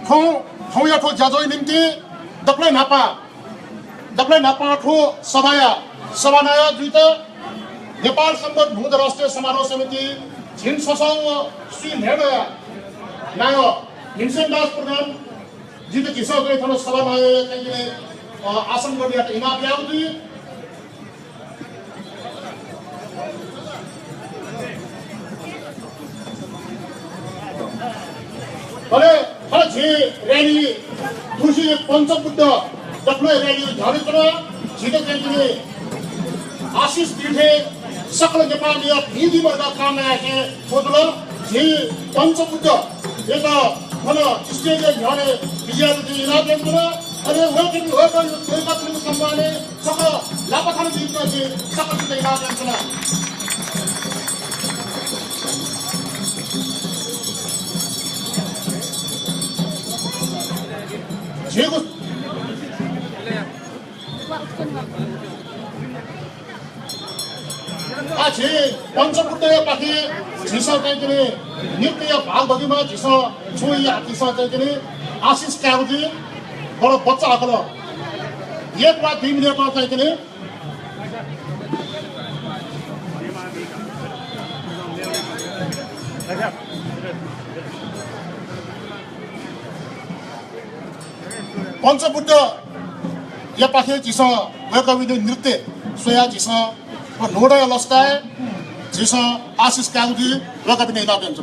ठौ या ठो जाजोइ निम्ति दक्लै नापा ठो सभानाया जुइत नेपाल सम्बन्ध भूत राष्ट्रिय समारोह समिति झिन ससाउ श्री निर्णय नायो हिमसेन दास प्रधान जित किसो गए थनो सभानाया चाहिँ आसन गर्ने इनाम ल्याउँदै अरे हर झे रैली दूसरी पंचबुद्ध दक्लै रैली झरेछ झिट चाहिँ आशिष दिथे सकल नेपाली निधि वर्ग कामना के बोतल झे पंचबुद्ध एक भन स्टेज झरे विजयजी इनाम दिन्छ अरे वेटिङ होटल देशका पनि सम्मानले सकल लापखान दिन्छ जे सकल चाहिँ इनाम दिन्छ जेको आछि पंचबुद्ध पाखी झिसा चाहिँ नृत्य भागभगिमा झिसा छोई हातीसा चाहिँ आशिष काउजी बडो बच्चा आकल 1 वा 2 मिनेटमा चाहिँ पंचबुद्ध या पाखे जिस वेकविद नृत्य सोया जिस नोडा लस्ताए जिस आशिष काउजी वेकविद इनाम दिन्छ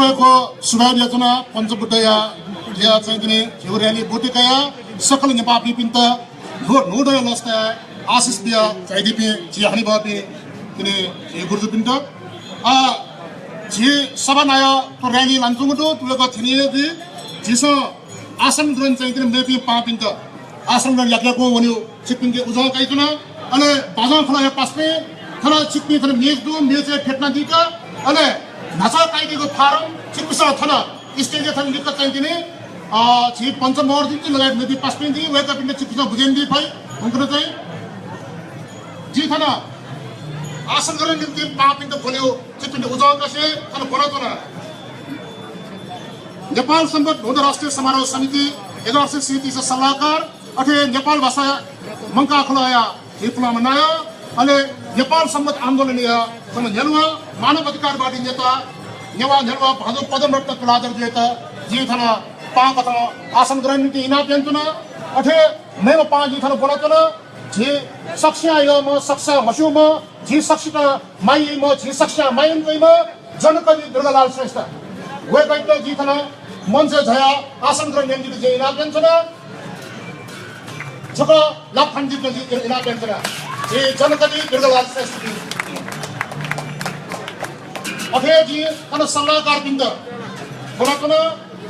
एको सुभाव योजना पंचबुद्ध या चाहिँ किने हिउरेली बुटिकया सकल नेपाली पिन्त नोड लस्ता आशिष दिया चाहिदिपि जे हनी बापि किने गुरुजु पिन्त जे सभानाय तो रैली लान्छुगु तुलेको थिने दि जिस आसन ग्रहण चाहिँ किने मेपि पा पिन्त आसन ग्रहण याक्याको वन्यो चिपिङके उजाउ काइकन अले बाजा खला पास्ने खला चिप्पी खला मेज फेट्ना दिका अले नाचा काइदिको फारम चिप्पिसा थना स्टेज थन लिक चाहिँ किने छि पञ्चमहर दिन लगायत नदी पास्ने दि वेका पिन्ड चिप्पिसा बुझेन दि फाइ उनको चाहिँ जी थना आसन ग्रहण निम्ति पा पिन्ड खोल्यो चिपिन्ड उजाउ कसे थन बनातना नेपाल सम्बन्ध भूत राष्ट्रिय समारोह समिति 1137 सल्लाहकार अथे नेपाल भाषा मंका खलाया हिप्ला मनायो अले नेपाल सम्बन्ध आन्दोलनीय समझलवा मानव अधिकारवादी नेता नेवा भाजो पदमरत्न तुलाधर जेता जी थना पा कथा आसन ग्रहण नीति इनाम पेंचुना अथे मैं पा जी थना बोलतना जे सक्ष्या यो म सक्ष्या मसु म जी सक्ष्या माई म जी सक्ष्या माइन गई म जनकवि दुर्गालाल श्रेष्ठ वे गइतो जी थना मन से झया आसन ग्रहण नीति जे इनाम पेंचुना जको लाफांजी जी इनाम पेंचुना जे जनकवि दुर्गालाल श्रेष्ठ अथे जी अन सल्लाहकार बिन्द बोलकन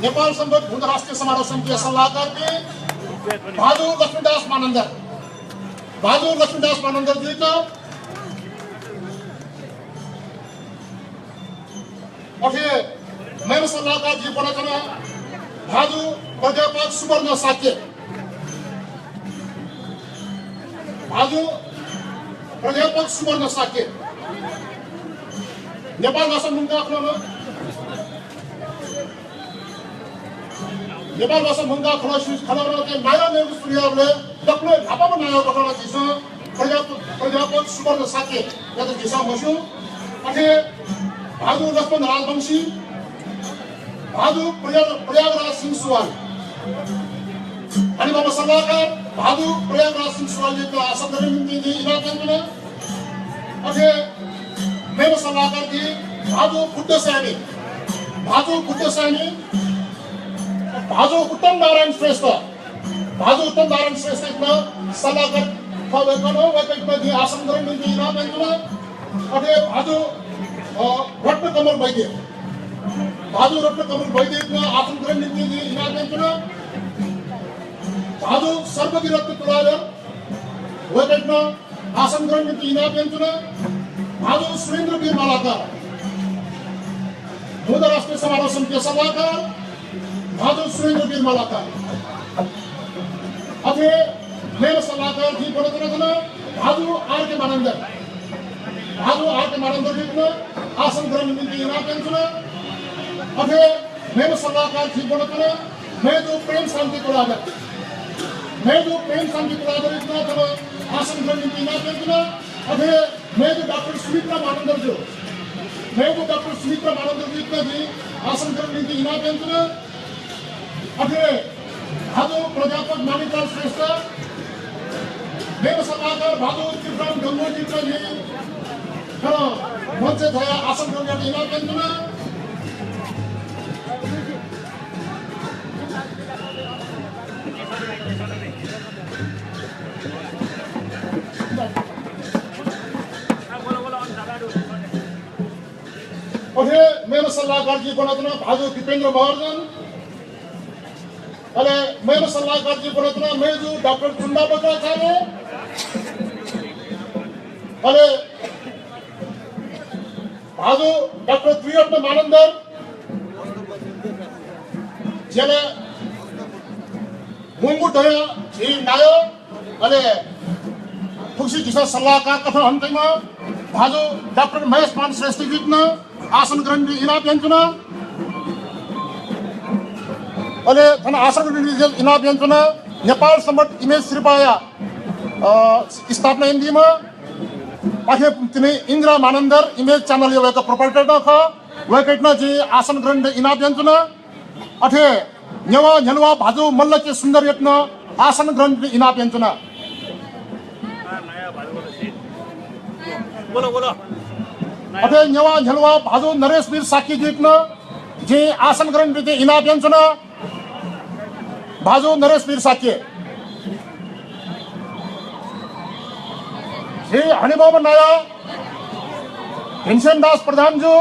नेपाल सम्बन्ध भूत राष्ट्रिय समारोह समिति सल्लाहकार के भादु लक्ष्मीदास मानन्द भाजु लक्ष्मीदास मानन्दर जी का अठे मेरो सल्लाहकार जी बढाचन भाजु प्राध्यापक सुवर्ण साक्य भाजु प्राध्यापक सुवर्ण साक्य नेपाल भाषा मुंगा खलन नेपाल भाषा मुंगा खलन के नाया नेगु सूर्यले दक्ले भापमा नाया बटन दिस प्राध्यापक सुवर्ण साक्य यात दिशा मसु अठे भाजु लक्ष्मण राजवंशी भाजु प्रयागराज सिंह सुवाल अनि बाबा सल्लाहकार भाजु प्रयागराज सिंह सुवाल को आशा गर्ने निम्ति इनाम अझै मेरो सल्लाहकार जी भाजु बुद्धसानी भाजु उत्तम नारायण श्रेष्ठ सल्लाहकार फवेकनो वैकल्पिक जी आसन गर्ने निम्ति इनाम अझै भाजु रत्न कमल वैद्य भाजु रत्न कमल वैद्य आसन गर्ने निम्ति इनाम भाजु सर्वगी रत्न तुलाधर वैकल्पिक आसन गर्ने निम्ति इनाम भाजु सुरेन्द्र वीर मालाकार मध्य राष्ट्रिय समारोह समिति सल्लाहकार भाजु सुरेन्द्र वीर मालाकार अझै मेरो सल्लाहकार जी बडोदरा भाजु आरके मानन्दर जी आसन गर्ने निम्ति इनाम अझै मेरो सल्लाहकार जी बडोदरा मेजो प्रेम शान्ति तुलाधर आसन गर्ने निम्ति इनाम अझै मेजो डाक्टर सुमित्रा मानन्दर जी आसन गर्ने निम्ति इनाम अझै भाजु प्राध्यापक माणिकलाल श्रेष्ठ मेरो सल्लाहकार भाजु त्रिपुराम गंगोजी मञ्च धया आसन गर्ने इनाम अझै मेरो सल्लाहकार जी बनाउन भाजु दिपेन्द्र महर्जन अले मेरो सल्लाहकार जी बनाउन मेजु डाक्टर चुन्दा बचाचार्य अले भाजु डाक्टर त्रिरत्न मानन्दर जेले मुंगु दया जी नायो अले फुक्सी दिशा सल्लाहकार कथन अन्त्यमा भाजु डाक्टर महेश मान श्रेष्ठ जित्न आसन गर्ने इनाम अले थन आसन गर्ने इनाम नेपाल सम्मत इमेज श्रीपाया स्थापना इन्दिमा पाखे तिनी इन्द्र मानन्दर इमेज च्यानल यो भएको प्रोपराइटर ख वेकेटना जी आसन गर्ने इनाम अठे न्यवा भाजु मल्लके सुन्दर यत्न आसन गर्ने इनाम अठे न्यवा भाजु नरेश वीर साकी जित्न जे आसन गर्ने इनाम भाजु नरेश वीर साकी जे हनिबाबा नाया भीमसेन दास प्रधान जो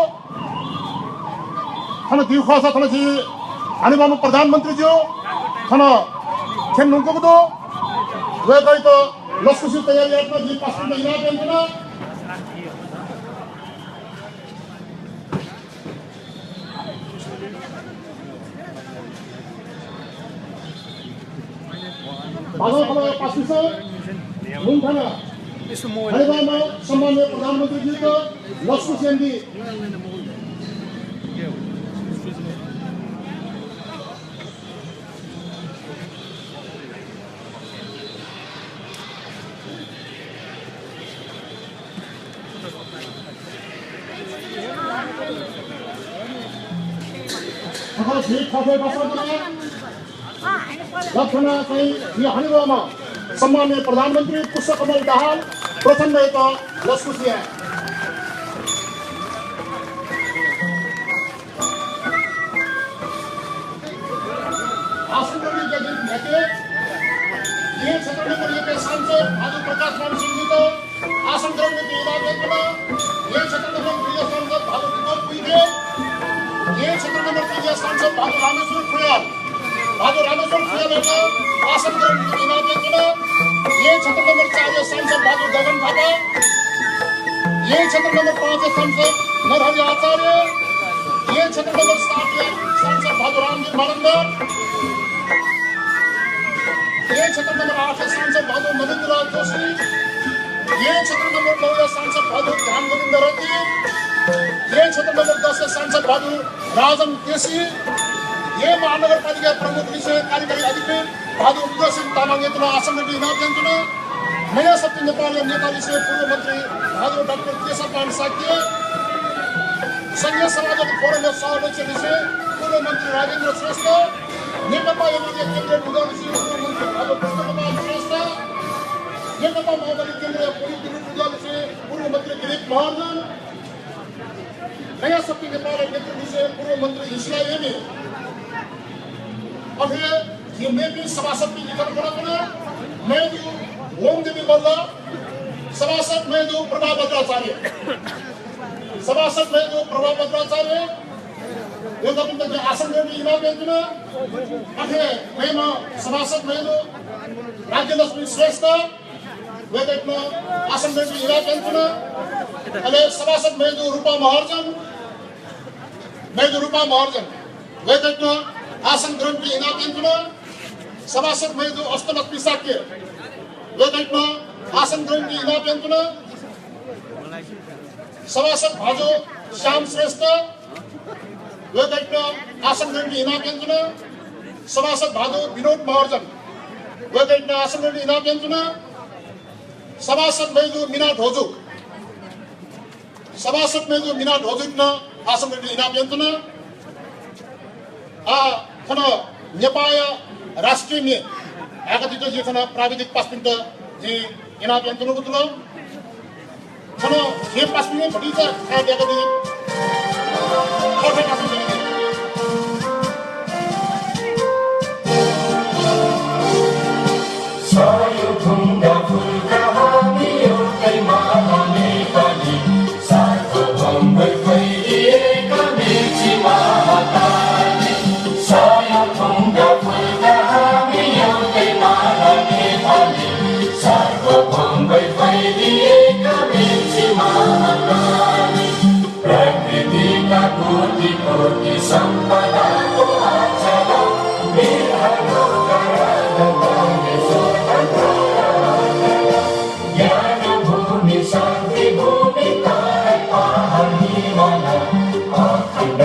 थन दिखा छ थन जी हनिबाबा प्रधानमन्त्री जो थन खेन नुको दो वे गई तो लस्कुसी तयारी यात्रा जी पास में इनाम भाजपा पासिसा मुंथाना हरिबामा सम्माननीय प्रधानमन्त्री जी को लक्ष्मी सेनजी अगर ठीक ठाक बसा लक्षण चाहिँ हनिबामा सम्माननीय प्रधानमन्त्री पुष्पकमल दाहाल प्रचण्ड एक लस्कुसिया आसन गर्ने जगत भेटे ये क्षेत्र में सांसद भाजु प्रकाश मान सिंह जी को आसन गर्ने इनाम ये क्षेत्र में प्रिय सांसद भाजु विनोद पुइगे ये क्षेत्र में प्रिय सांसद भाजु रामेश्वर फुयाल आसन गर्ने इनाम ये क्षेत्र नंबर 4 सांसद बहादुर गगन थापा, ये क्षेत्र नंबर 5 सांसद नरहरि आचार्य, ये क्षेत्र नंबर 7 सांसद बहादुर रामदेव मालंदर, ये क्षेत्र नंबर 8 सांसद बहादुर नरेंद्र राज जोशी, ये क्षेत्र नंबर 9 सांसद बहादुर ध्यान गोविंद रेड्डी, ये क्षेत्र नंबर 10 सांसद बहादुर राजन केसी, ये महानगर पालिका प्रमुख विषय कार्यकारी अधिकारी बहादुर उदय सिंह तामाङ यतना आसन इनाम दिन्छन्। नयाँ शक्ति नेपाली नेपाली से पूर्व मन्त्री बहादुर डाक्टर केशवमान साक्य, संघीय समाजवादी फोरमका सभाध्यक्ष विषय पूर्व मन्त्री राजेन्द्र श्रेष्ठ, नेकपा एमाले केन्द्रीय विधान विषय पूर्व मन्त्री बहादुर कृष्णकुमार श्रेष्ठ, नेकपा माओवादी केन्द्रीय पोलिट ब्युरो विधान विषय पूर्व मन्त्री दिलीप महर्जन, नयाँ शक्ति नेपाली नेतृत्व विषय पूर्व मन्त्री हिस्ला एमी, अखिल ये मैं भी सभासद भी निकल पड़ा मैं जो ओम देवी मल्ल सभासद मैं जो प्रभा भद्राचार्य सभासद मैं जो प्रभा भद्राचार्य ये कभी तक आसन में भी इनाम देना अखिल मैं ना सभासद मैं जो राज्य लक्ष्मी श्रेष्ठ वे देखना आसन में भी इनाम देना अले सभासद मैं जो रूपा महार्जन वे देखना आसन ग्रहण की इनाम देना सभासद में जो अष्टलक्ष्मी साक्य वे देखना आसन ग्रहण की इनाम देना सभासद भाजो श्याम श्रेष्ठ वे देखना आसन ग्रहण की इनाम देना सभासद भाजो विनोद महर्जन वे देखना आसन ग्रहण की इनाम देना सभासद में जो मीना ढोजुक ना आसन ग्रहण की इनाम देना खना नेपाल राष्ट्रीय में आगति तो ये खना प्राविधिक पासपिंट जी इनाम यंत्रों को तुला खना ये पासपिंट बड़ी सा है आगति और है पासपिंट सायो भुंगा भुंगा हामियो कई माने पानी सातो भंग फैली कमेची माता कोटि संपदा को आचरा बिरहनो करदमाने सोतंत्र ज्ञान भूमि शांति भूमि तार पाहनी मन अखंड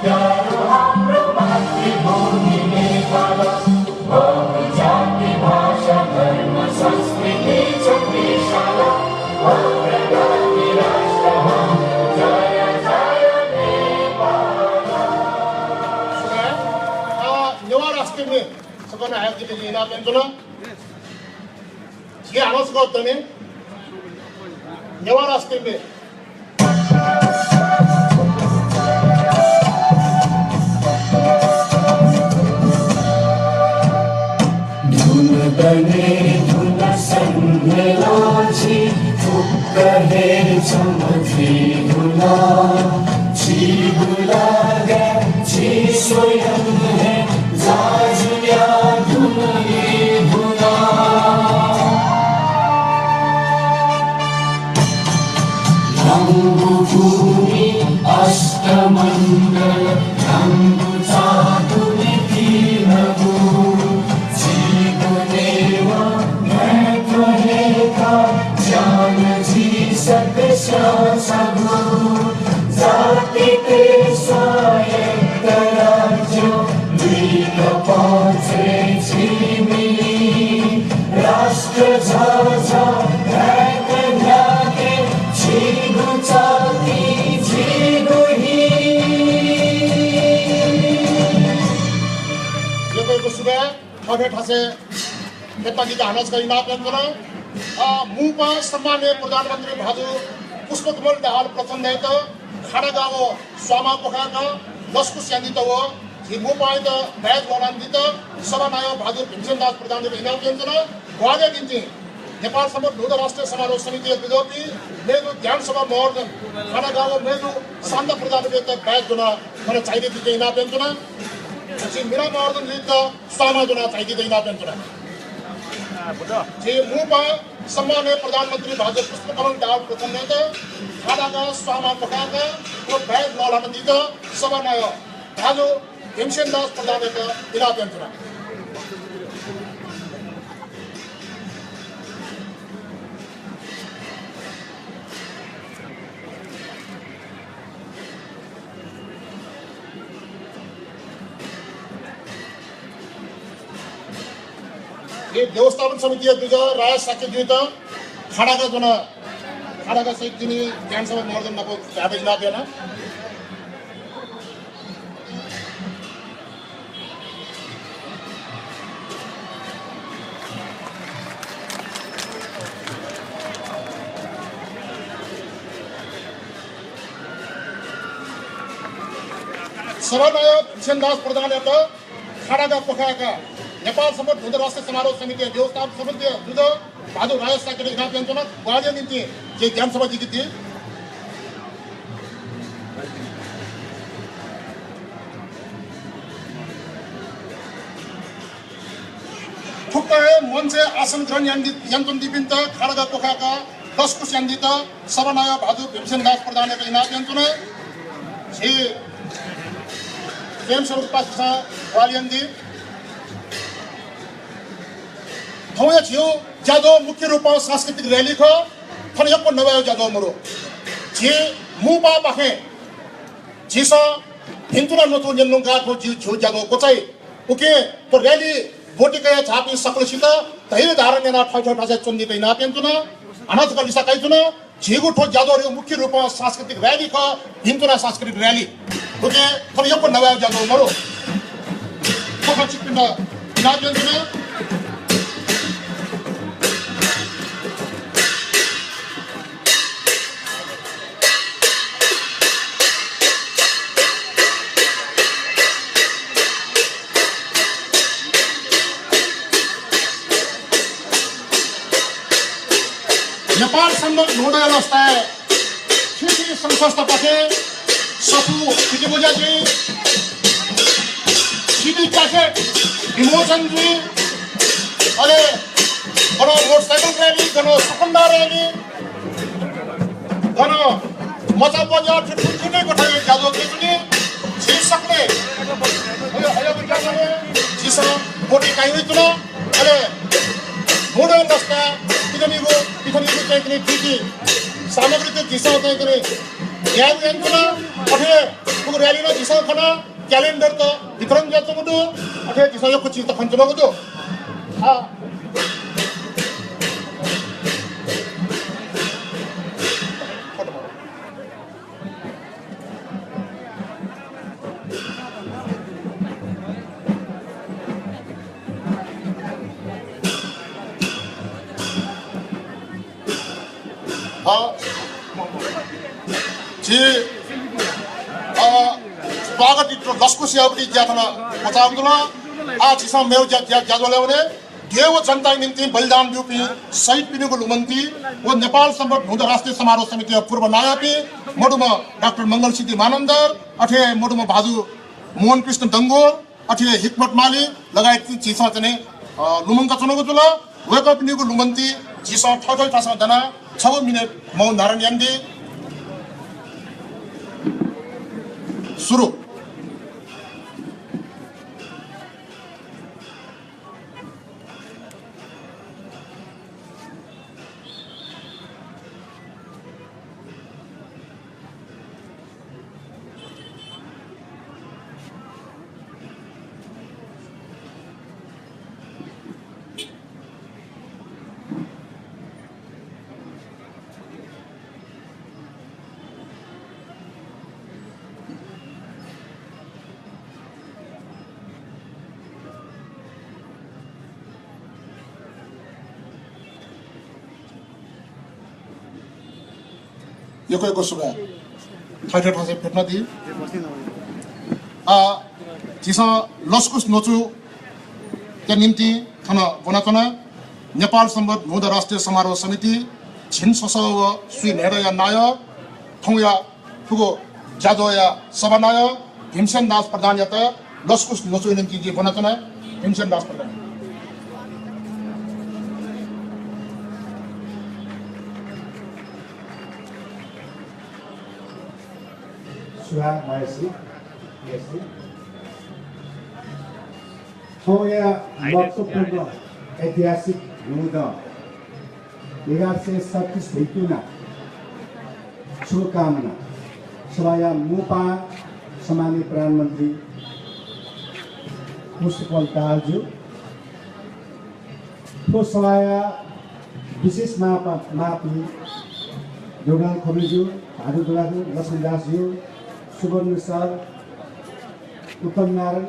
प्यारो हाम्रो मातृभूमि नेपाल बहु जाति भाषा धर्म संस्कृति छ विशाल अग्रगामी राष्ट्र में सबने आया कि ये ना बेंचना ये आवाज को तने नेवा रास्ते में धुन बने धुन संगलोची कहे चमकी धुना छी बुलागा छी स्वयं है जाजुया धुनी धुना रंगु भूमि अष्टमंगल रंगु चातुरी तीनगु जीवनेवा मैं कहेगा जान जी सत्य सबु जाति के स्वायत्त राज्य राष्ट्र झाझा के जीगु चाती जीगु ही ये तो सुबह ठगे ठासे नेपाली का आनंद का इनाम देना मुंह पर सम्मान्य प्रधानमंत्री भाजु पुष्पकमल दाहाल प्रथम नेता खाड़ा गाँव स्वामा पोखा का लस्कु स्यान्दित हो हिमो पाएत बैग वरान्दित सभानायक बहादुर भीमसेनदास प्रधानले इनाम दिन्छन् ग्वाले दिन्छे नेपाल सम्बन्ध ढुङ्गा राष्ट्रिय समारोह समिति विज्ञप्ति मेरो ध्यान सभा महर्जन खाना गाउँ मेरो शान्त प्रधानले त बैग जुन मलाई चाहिने दिन्छ इनाम दिन्छन् पछि मेरा महर्जन लिद्ध सामा जुन चाहिने इनाम दिन्छन् जे मुपा सम्माननीय प्रधानमन्त्री भाजप पुष्पकमल दाहाल प्रचण्ड खाडाका स्वामा पकाका को भय ललानन्दित सभानाय भाजो भीमसेन दास प्रधानका इलापेन्चुरा ये व्यवस्थापन समिति अध्यक्ष राय साक्य जुत खाडाका जुन खाडाका सहित जिनी ज्ञानसभा मर्दन नको झाबे जिल्लादेन सभानाय भीमसेन दास प्रधान खाडाका पखाका नेपाल सम्बन्ध हुँदो राष्ट्रिय समारोह समिति व्यवस्थापन समिति जुन भाजु राय साक्य इलापेन्चुन ग्वालियर निम्ति जे ज्ञानसभा जिकिति ठुक्कै मञ्चे आसन ग्रहण यन्त्रन दिपिन्त खाडगा पोखाका 10 कुश यान्दित सभानाय भाजु भीमसेन दास प्रधानका इलापेन्चुन जे स्वयं स्वरूप पासा ग्वालियर थौया छियो जादो मुख्य रूपमा सांस्कृतिक रैली खो थनयको नभयो जादो मरो जे मुबा बाखे जिसा हिन्दुला नतो नेलुंगा को जिउ जादो कोचाइ ओके तो रैली बोटिका झापी सकलसित धैर्य धारण नेना ठौ ठासे चुन्दी दैना पेन्चुन अनाथ कलिसा काइचुन जेगु ठो जादो रे मुख्य रूपमा सांस्कृतिक रैली खो हिन्दुला सांस्कृतिक रैली ओके थनयको नभयो जादो मरो को चिपिन ना पेन्चुन नेपाल सम्बन्ध हुँदै अवस्थाय खेती संस्थापके सपु पिटिबुजाजी सीडी क्यासेट विमोचनजी अले गनो मोटरसाइकल रैली गनो सुकुन्डा रैली गनो मचा बजा ठुठुने कोठाले जादो केजुनी शीर्षकले अयो बिचारले जिसा बोटी काइवितुन अले मोडल नस्ता पिथनीको चाहिँ ठिकी सामग्री त्यो घिसाउ चाहिँ करे याद यान्कुन अथे को रैली न घिसाउ खना क्यालेन्डर त विक्रम जातो मुटु अथे घिसाउ यो कुछि त खन्छ बगु तो आ स्वागत लस्कु सेवटी ज्याथना पचाउँदुला आ छिसा मेउ ज्याजोलेउने देव जनता निम्ति बलिदान दिउपि शहीद पिनुको लुमन्ती व नेपाल सम्बन्ध हुँदो राष्ट्रिय समारोह समिति पूर्व नायपी मडुमा डाक्टर मंगल सिद्धि मानन्दर अठे मडुमा भाजु मोहन कृष्ण दङ्गोल अठे हिक्मत माली लगायत छिसा चाहिँ लुमङ्का चुनको जुल वेक पिनुको लुमन्ती छिसा ठठै ठासा जना 6 मिनेट मौन धारण यान्दी सुरु यो कोही सुगा ठाठे ठासे फेट्न दि जिसा लस्कुस नोचु के निम्ति थन बनाचन नेपाल सम्बन्ध हुँदो राष्ट्रिय समारोह समिति छिन ससव श्री नेरया नायक थौया फुगो जाजोया सभानायक भीमसेन दास प्रधान यत लस्कुस नोचु निम्ति जे बनाचन भीमसेन दास प्रधान सुहा महेशी यसले यहाँ महत्त्वपूर्ण ऐतिहासिक हुँद 1137 भित्तुना शुभकामना सभाया मुपा सामान्य प्रधानमन्त्री पुष्पकमल दाहालज्यू को सभाया विशेष मापी जोगनाथ खबेज्यू भादु दुलाज्यू लक्ष्मीदासज्यू सुवर्ण सर उत्तम नारायण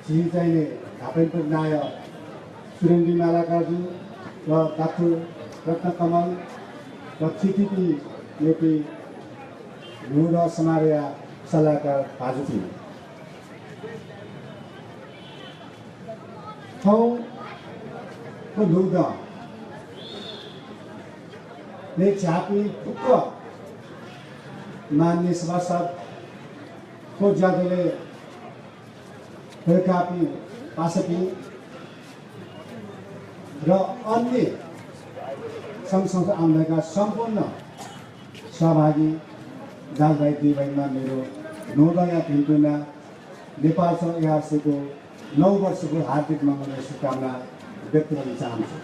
चाहिने घापेनको नाय सुरेन्द्री मालाकारज्यू र डाक्टर रत्नकमल र थितिपी नेपी र समारोह सल्लाहकार भाजुपी को दुध ने झापी टुक्क मान्य सभासद को जादले कापी पासपी र अन्य सङ्घ संस्था आन्दोलनका सम्पूर्ण सहभागी दाजुभाइ दिदीबहिनीमा मेरो नौदया भिन्टुना नेपालसँग 1100 को 9 वर्षको हार्दिक मङ्गल शुभकामना व्यक्त गर्न चाहन्छु।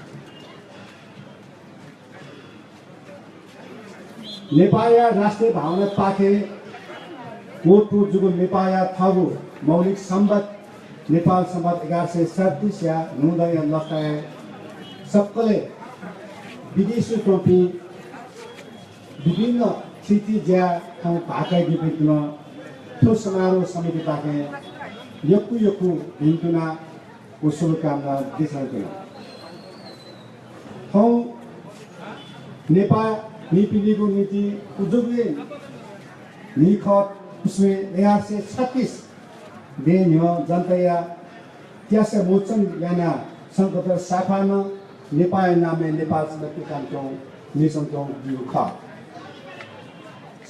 नेपाया राष्ट्रिय भावना पाखे कोटपुर जुगु नेपाया थगु मौलिक सम्बत नेपाल सम्बत 1137 या नौदया लस्टाए सबले विदेशी टोपी विभिन्न स्थिति ज्या ठाउँ भाकाइ विभिन्न ठो समारोह समिति पाके यक्कु भिन्टुना को शुभकामना दिसन्छु। हौ नेपाल निपिलिगु नीति उद्योगले निखत उसमें 1136 देन हो जनताया त्यासे मोचन याना संकट साफान नेपाल नामे नेपाल समिति कामको निसंको युख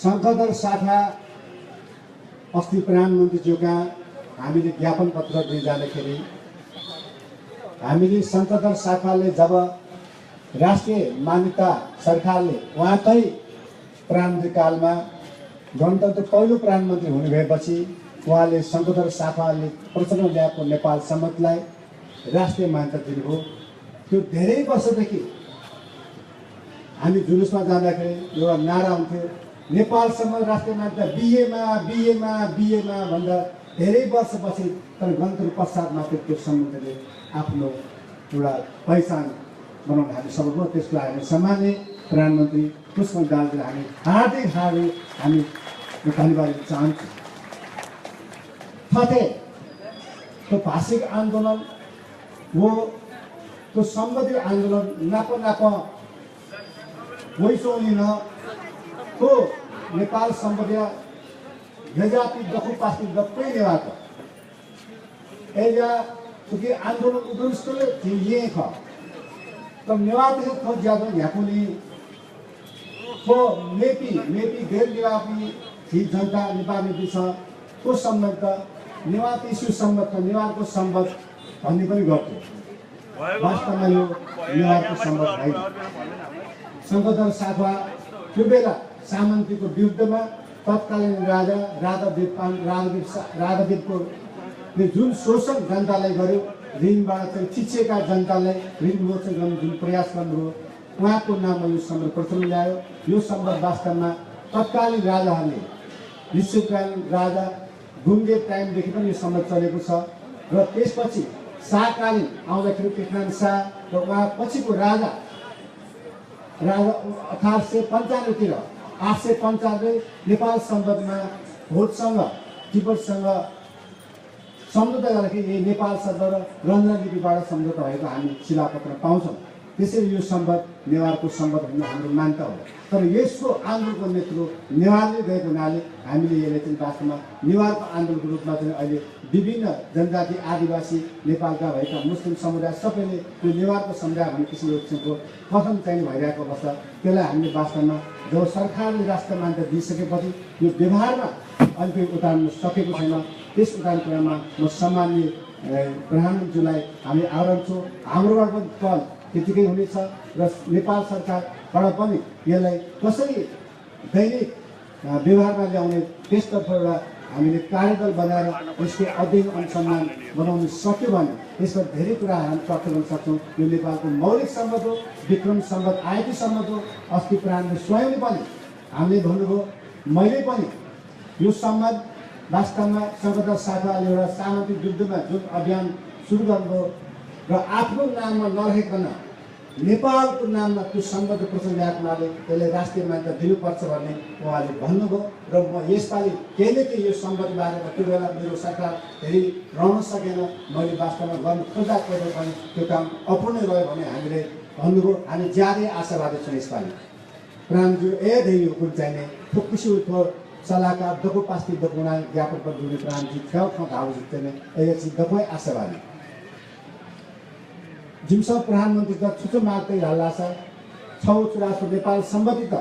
संकट शाखा अस्ति प्रधानमन्त्रीज्यूका हामीले ज्ञापन पत्र दिइ जाँदाखेरि हामीले संकट शाखाले जब राष्ट्रिय मान्यता सरकारले उहाँकै प्रधानमन्त्री कालमा गणतन्त्र पहिलो प्रधानमन्त्री हुने भएपछि उहाँले संकट शाखाले प्रचलन ल्याएको नेपाल सम्मतलाई राष्ट्रिय मान्यता दिनुभयो। त्यो धेरै वर्षदेखि हामी जुलुसमा जाँदाखेरि एउटा नारा हुन्थ्यो नेपालसँग राष्ट्रिय मान्यता बिएमा भन्दा धेरै वर्षपछि तर गणतन्त्र पश्चात मात्र त्यो सम्बन्धले आफ्नो एउटा पहिचान बनाउन हामी सबैको त्यसको लागि सामान्य प्रधानमन्त्री पुष्पकमल दाहाललाई हामी हार्दिक हामी धन्यवाद दिन चाहन्छौँ। साथै त्यो भाषिक आन्दोलन वो त्यो सम्बन्धी आन्दोलन नाप वैसोलिन तो नेपाल सम्बन्धी यजाति दखु पास्ति दक्कै नेवाको एजा तुकी आन्दोलन उद्देश्यले थिए ख त नेवाति थो ज्यादा याकुली को मेपी गैर नेवापी थी जनता नेपाली दिस को सम्बन्ध नेवाती सुसम्बन्ध नेवारको सम्बन्ध भन्ने पनि गर्थ्यो। वास्तवमा यो नेवारको सम्बन्ध होइन। संगठन शाखा त्यो बेला सामन्तीको विरुद्धमा तत्कालीन राजादेवको जुन शोषण जनतालाई गर्यो ऋणबाट चाहिँ चिचेका जनतालाई ऋण मोचन गर्ने जुन प्रयास गर्नुभयो उहाँको नाममा यो सम्बन्ध प्रचलन ल्यायो। यो सम्बन्ध वास्तवमा तत्कालीन राजाहरूले निश्चितकालीन राजा गुङ्गे टाइमदेखि पनि यो सम्बन्ध चलेको छ र त्यसपछि शाहकालीन आउँदाखेरि पृथ्वीनारायण शाह र उहाँ पछिको राजा 1895 895 नेपाल सम्बन्धमा भोटसँग तिब्बतसँग सम्झौता गर्दाखेरि यही नेपाल शब्द र रञ्जन लिपिबाट सम्झौता भएको हामी शिलापत्र पाउँछौँ। त्यसैले यो सम्बन्ध नेवारको सम्बन्ध हुनु हाम्रो मान्यता हो। तर यसको आन्दोलनको नेतृत्व नेवारले गएको हुनाले हामीले यसलाई चाहिँ वास्तवमा नेवारको आन्दोलनको रूपमा चाहिँ अहिले विभिन्न जनजाति आदिवासी नेपालका भएका मुस्लिम समुदाय सबैले यो नेवारको समुदाय भन्ने किसिमको कथन चाहिँ भइरहेको अवस्था त्यसलाई हामीले वास्तवमा जब सरकारले राष्ट्रिय मान्यता दिइसकेपछि यो व्यवहारमा अहिले उतार्न सकेको छैन। त्यस उतार्ने क्रममा म सामान्य प्रधानमन्त्रीलाई हामी आग्रह छौँ हाम्रोबाट पनि कल त्यतिकै हुनेछ र नेपाल सरकारबाट पनि यसलाई कसरी दैनिक व्यवहारमा ल्याउने त्यसतर्फ एउटा हामीले कार्यदल बनाएर यसको अध्ययन अनुसन्धान बनाउन सक्यो भने यसमा धेरै कुरा हामी प्राप्त गर्न सक्छौँ। यो नेपालको मौलिक सम्बन्ध हो, विक्रम सम्बन्ध आएकी सम्बन्ध हो। अस्ति प्रधानमन्त्री स्वयंले पनि हामीले भन्नुभयो, मैले पनि यो सम्बन्ध वास्तवमा सङ्घर्ष शाखाले एउटा सामाजिक युद्धमा जुन अभियान सुरु गर्नुभयो र आफ्नो नाममा नरहेकन नेपालको नाममा त्यो सम्बन्ध प्रसङ्ग ल्याएको हुनाले त्यसले राष्ट्रिय मान्यता दिनुपर्छ भन्ने उहाँले भन्नुभयो र म यसपालि केही न केही यो सम्बन्धबारे त्यो बेला मेरो सरकार धेरै रहन सकेन, मैले वास्तवमा गर्नु खोज्दा पनि त्यो काम अपूर्ण रह्यो भने हामीले भन्नुभयो। हामी ज्यादै आशावादी छौँ यसपालि। प्रधानमन्त्री धेरै कुन चाहिने खुसी उठो सलाहकार दको पास्ती दकुना ज्ञापन पर दुने प्रधानमन्त्री ठाउँ ठाउँ धाउ जित्ने एकछिन दकै आशावादी जिमसा प्रधानमन्त्री त छुचो माग्दै हल्ला छ छौ चुरासो नेपाल सम्बन्धित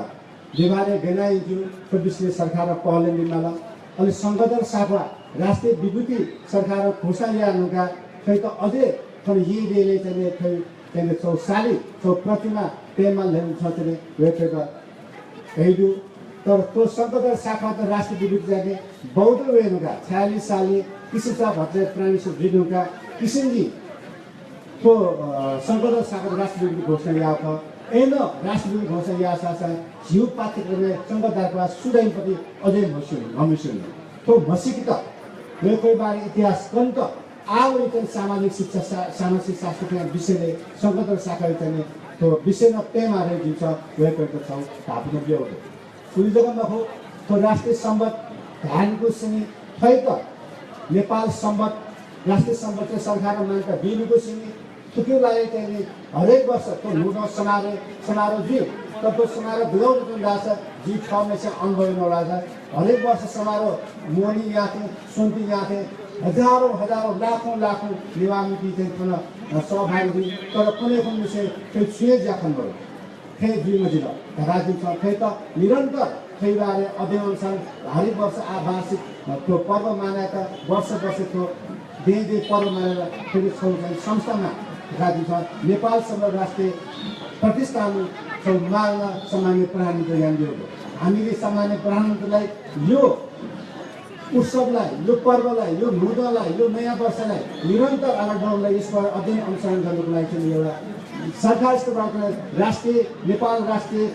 व्यवहार गनाइजु प्रदेशले सरकार पहल लिनला अनि संगठन शाखा राष्ट्रिय विभूति सरकार घोषणा ल्यानुका खै त अझै खै यी रेले चाहिँ खै त्यहाँ छौ साली छौ प्रतिमा पेमा ल्याउनु छ चाहिँ वेटेको हेजु तर त्यो संगठन शाखा त राष्ट्रिय विभूति जाने बौद्ध वेनुका 46 साली किसिमका भत्रे प्राणीसु जिनुका किसिमजी तो संगठन शाखा राष्ट्रिय विभूति घोषणा ल्याएको एन राष्ट्रिय विभूति घोषणा ल्यासा जीव पाठ्यक्रमले संगठनका सुधाइपति अझै भमिसुन तो मसिक त वेकै बारे इतिहास कन्त आवरिकन सामाजिक शिक्षा सामाजिक शास्त्रका विषयले संगठन शाखा चाहिँ तो विषयमा पेमा रहेछ वेकैको छ तापन ब्यो कुनै जग्गामा हो तो राष्ट्रिय सम्बन्ध ध्यानको सिनी खै त नेपाल सम्बन्ध राष्ट्रिय सम्बन्ध सरकार मान्यता दिनुको सिनी थुक्यो लागि चाहिँ हरेक वर्ष तो लुनो समारोह जी तब समारोह बिगाउनु राछ जी 6 में से अनुभव नराछ हरेक वर्ष समारोह मोनी याथे सुन्ती याथे हजारौं लाखौं निवामी चाहिँ पुनः सहभागी तर कुनै विषय त्यो छुए जाखन भयो खै दुई मजिलो राज्य छ खै त निरन्तर खैबारे अध्ययन छन् हरेक वर्ष वार्षिक त्यो पर्व मानेका वर्ष त्यो दे पर्व मानेर फेरि चाहिँ संस्थामा राज्य छ नेपाल सम्बन्ध राष्ट्रिय प्रतिष्ठान माग्न सामान्य प्रधानमन्त्री यहाँ दियो। हामीले सामान्य प्रधानमन्त्रीलाई यो उत्सवलाई यो पर्वलाई यो मुद्दालाई यो नयाँ वर्षलाई निरन्तर अगाडि बढाउनलाई यसको अध्ययन अनुसरण गर्नको लागि चाहिँ एउटा सरकार स्तरबाट राष्ट्रिय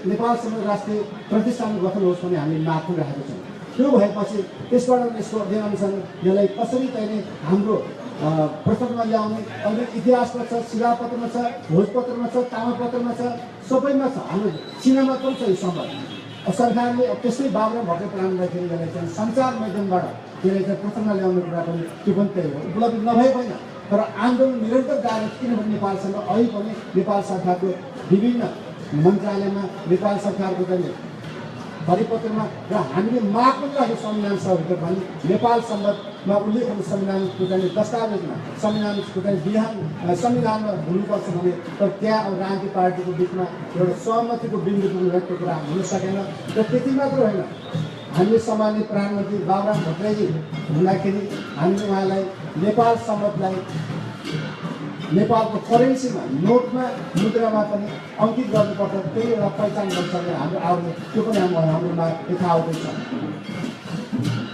नेपाल सम्बन्ध राष्ट्रिय प्रतिष्ठान गठन होस् भन्ने हामीले माग राखेका छौँ। त्यो भएपछि त्यसबाट यसको अध्ययन अनुसरण यसलाई कसरी चाहिँ हाम्रो प्रसङ्गमा ल्याउने अहिले इतिहासमा छ, शिलापत्रमा छ, भोजपत्रमा छ, तामापत्रमा छ, सबैमा छ। हाम्रो चिनामा पनि छ यो सम्बन्ध। सरकारले त्यसै बाबुराम भट्टराई प्रधानमन्त्रीले यसलाई चाहिँ सञ्चार माध्यमबाट त्यसलाई चाहिँ प्रसङ्ग ल्याउने कुरा पनि त्यो पनि त्यही हो। उपलब्धि नभए पनि तर आन्दोलन निरन्तर जारी किनभने नेपालसँग अहिले पनि नेपाल सरकारको विभिन्न मन्त्रालयमा नेपाल सरकारको चाहिँ परिपत्रमा र हामीले माग पनि राखेको संविधान सभाभित्र पनि नेपाल सम्बन्धमा उल्लेख हुने संविधानको चाहिँ दस्तावेजमा संविधानको चाहिँ विधान संविधानमा हुनुपर्छ भने तर त्यहाँ अब राजनीतिक पार्टीको बिचमा एउटा सहमतिको बिन्दु पुग्ने कुरा हुन सकेन। र त्यति मात्र होइन, हामीले सामान्य प्रधानमन्त्री बाबुराम भट्टराईजी हुँदाखेरि हामीले उहाँलाई नेपाल सम्बन्धलाई नेपालको करेन्सीमा नोटमा मुद्रामा पनि अङ्कित गर्नुपर्छ, त्यही एउटा पहिचान गर्न सक्ने हाम्रो आउने त्यो पनि हाम्रोमा यथावतै छ।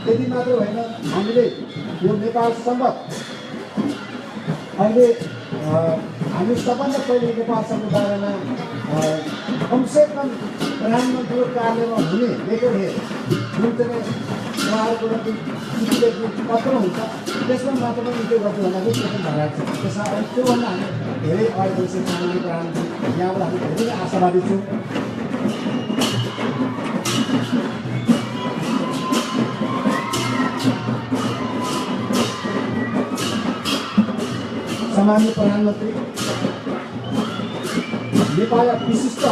त्यति मात्र होइन, हामीले यो नेपाल सम्बन्ध अहिले हामी सबभन्दा पहिले नेपाल सम्बन्ध बारेमा कमसेकम प्रधानमन्त्रीको कार्यालयमा हुने लेटर हेर जुन चाहिँ उहाँहरूको लागि पत्र हुन्छ त्यसमा मात्र पनि त्यो गर्छु भन्दाखेरि त्यो पनि भइरहेको छ। त्यसमा अहिले त्योभन्दा हामी धेरै अगाडि सामान्य प्रधानमन्त्री यहाँबाट हामी धेरै आशावादी छौँ। सामान्य प्रधानमन्त्री नेपालका विशिष्ट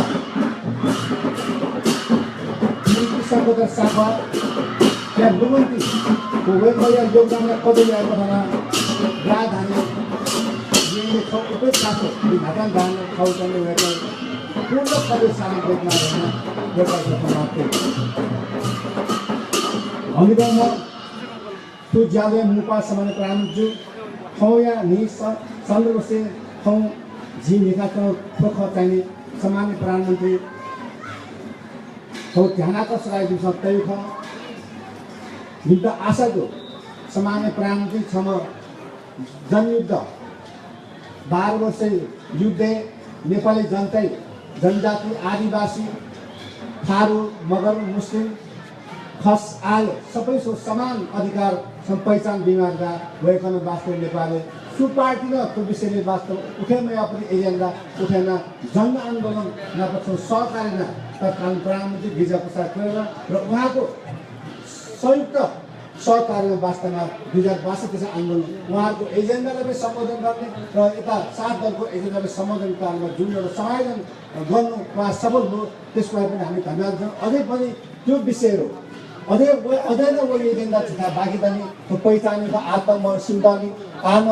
संगठन शाखा त्यहाँ लुमन्तीको वेलफेयर योगदानलाई कतै ल्याएको थाहा राजधानी उपेक्षाको घाटन धान खाउचाउने वेलफेयर पूर्ण प्रदेश सामेल देख्न हामीमा त्यो ज्यादा मुपा सामान्य प्रधानमन्त्री ठाउँ या नि सन्दर्भ से ठाउँ जी निकाल्न खोख चाहिने सामान्य प्रधानमन्त्री तो ध्यान आकर्षण राखिदिनु छ त्यही ख युद्ध आशाको सामान्य प्रान्तिक क्षम जनयुद्ध 12 वर्ष युद्ध नेपाली जनतै जनजाति आदिवासी थारू मगर मुस्लिम खस आल सबैको समान अधिकार पहिचान बिमारका भएकोमा वास्तव नेपालले सुपार्टीले त्यो विषयले वास्तव उठेन पनि एजेन्डा उठेन जन आन्दोलन नपछि सहकारी तत्कालीन प्रधानमन्त्री गिरिजाप्रसाद कोइराला र उहाँको संयुक्त सहकार्यमा वास्तवमा 2062 आन्दोलन उहाँहरूको एजेन्डालाई पनि सम्बोधन गर्ने र यता 7 दलको एजेन्डालाई सम्बोधन कालमा जुन एउटा समायोजन गर्नु उहाँ सफल भयो त्यसको लागि पनि हामी धन्यवाद दिन्छौँ। अझै पनि त्यो विषयहरू अझै नै वही एजेन्डा छ बाँकी पनि पहिचानेको आत्म सिन्तानी आम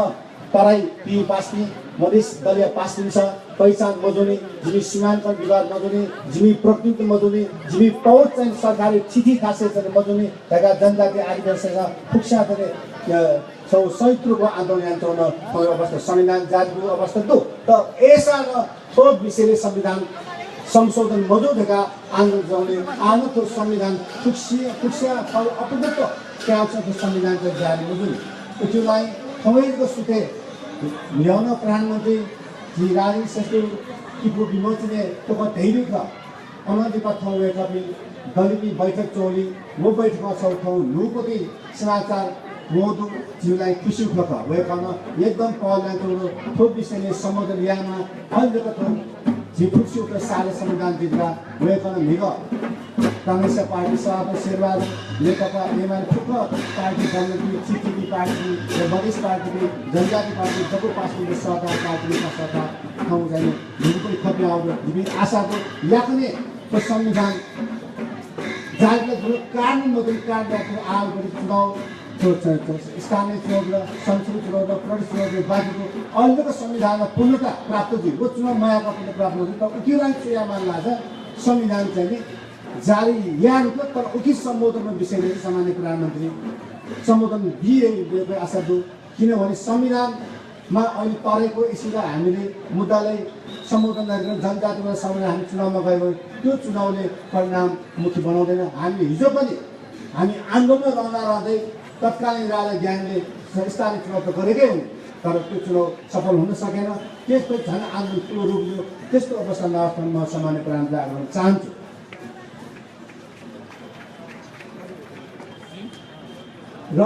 तराई पी पास्ने मधेस दलीय पास्ने छ पहिचान मजुने जिमी सीमाङ्कन विवाद मजुने जिमी प्रकृति मजुने जिमी पहुँच चाहिँ सरकारी चिठी खासे मजुने त्यहाँका जनजाति आदिवासीका फुक्सा गरे सहितको आन्दोलन यन्त्रण अवस्था संविधान जारीको अवस्था दो त ऐसा न तो विषयले संविधान संशोधन मौजूदका आन्दोलन जाने आनो तो संविधान फुक्सा अपदत्व क्या संविधान जारी मजुने उलाई खमेरको सुते ल्याउन प्रधानमन्त्री श्री राजेन्द्र श्रेष्ठ किपु विमोचने तो धेरै छ अनधिपा ठाउँका पनि दलिपी बैठक चोली वो बैठकमा छौ ठाउँ नुपति समाचार मोदु जिउलाई खुसी उठ्छ भएकन एकदम पहलको थोप विषयले सम्बोधन यामा अहिलेको झिफुक्सी उठ साले संविधान दिँदा भएकन निग कांग्रेस पार्टी सभापति शेरबहादुर नेकपा एमाले थुप्रो पार्टी जनजाति चिटिपी पार्टी र मधेस पार्टी जनजाति पार्टी जब पार्टीले सहकार पार्टीका सहकार ठाउँ जाने पनि खप्ने आउँदो विभिन्न आशाको याकने संविधान जारीले कानुन मधुर कार्यको आयोग गरी चुनाव स्थानीय चुनाव र संसदीय चुनाव र प्रदेश चुनाव बाँकीको अहिलेको संविधानमा पूर्णता प्राप्त थियो वो चुनाव नयाँको पनि प्राप्त हुन्छ तर उकिलाई चुया मान्ला छ संविधान चाहिँ जारी यहाँ रूपमा तर उचित सम्बोधनमा विषयले सामान्य प्रधानमन्त्री सम्बोधन दिएको आशा दु किनभने संविधानमा अहिले तरेको इस्युलाई हामीले मुद्दालाई सम्बोधन गरेर जनजातिको समयमा हामी चुनावमा गयो भने त्यो चुनावले परिणाममुखी बनाउँदैन। हामी हिजो पनि हामी आन्दोलनमा रहँदै तत्कालीन राजा ज्ञानले स्थानीय चुनाव त गरेकै हुन् तर त्यो चुनाव सफल हुन सकेन त्यसपछि झन् आन्दोलन ठुलो रूप लियो। त्यस्तो अवस्थामा म सामान्य प्रधानमन्त्री आग्रह चाहन्छु र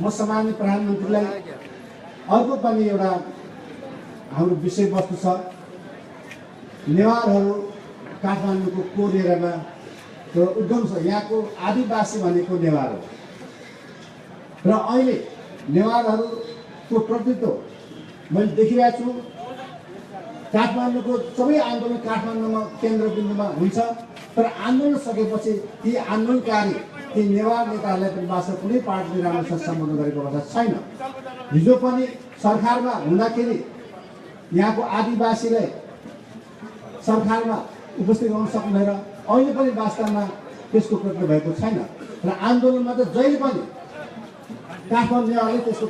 म सामान्य प्रधानमन्त्रीलाई अर्को पनि एउटा हाम्रो विषयवस्तु छ नेवारहरू काठमाडौँको कोरेरमा त्यो उद्गम छ यहाँको आदिवासी भनेको नेवार हो र अहिले नेवारहरूको प्रतित्व मैले देखिरहेको छु। काठमाडौँको सबै आन्दोलन काठमाडौँमा केन्द्रबिन्दुमा हुन्छ तर आन्दोलन सकेपछि ती आन्दोलनकारी ती नेवार नेताहरूलाई पनि वास्तव कुनै पार्टीले राम्रोसँग सम्बोधन गरेको अवस्था छैन। हिजो पनि सरकारमा हुँदाखेरि यहाँको आदिवासीलाई सरकारमा उपस्थित गर्न सक्नुहुँदैन अहिले पनि वास्तवमा त्यसको प्रक्रिया भएको छैन र आन्दोलनमा त जहिले पनि काठमाडौँ नेवारले त्यसको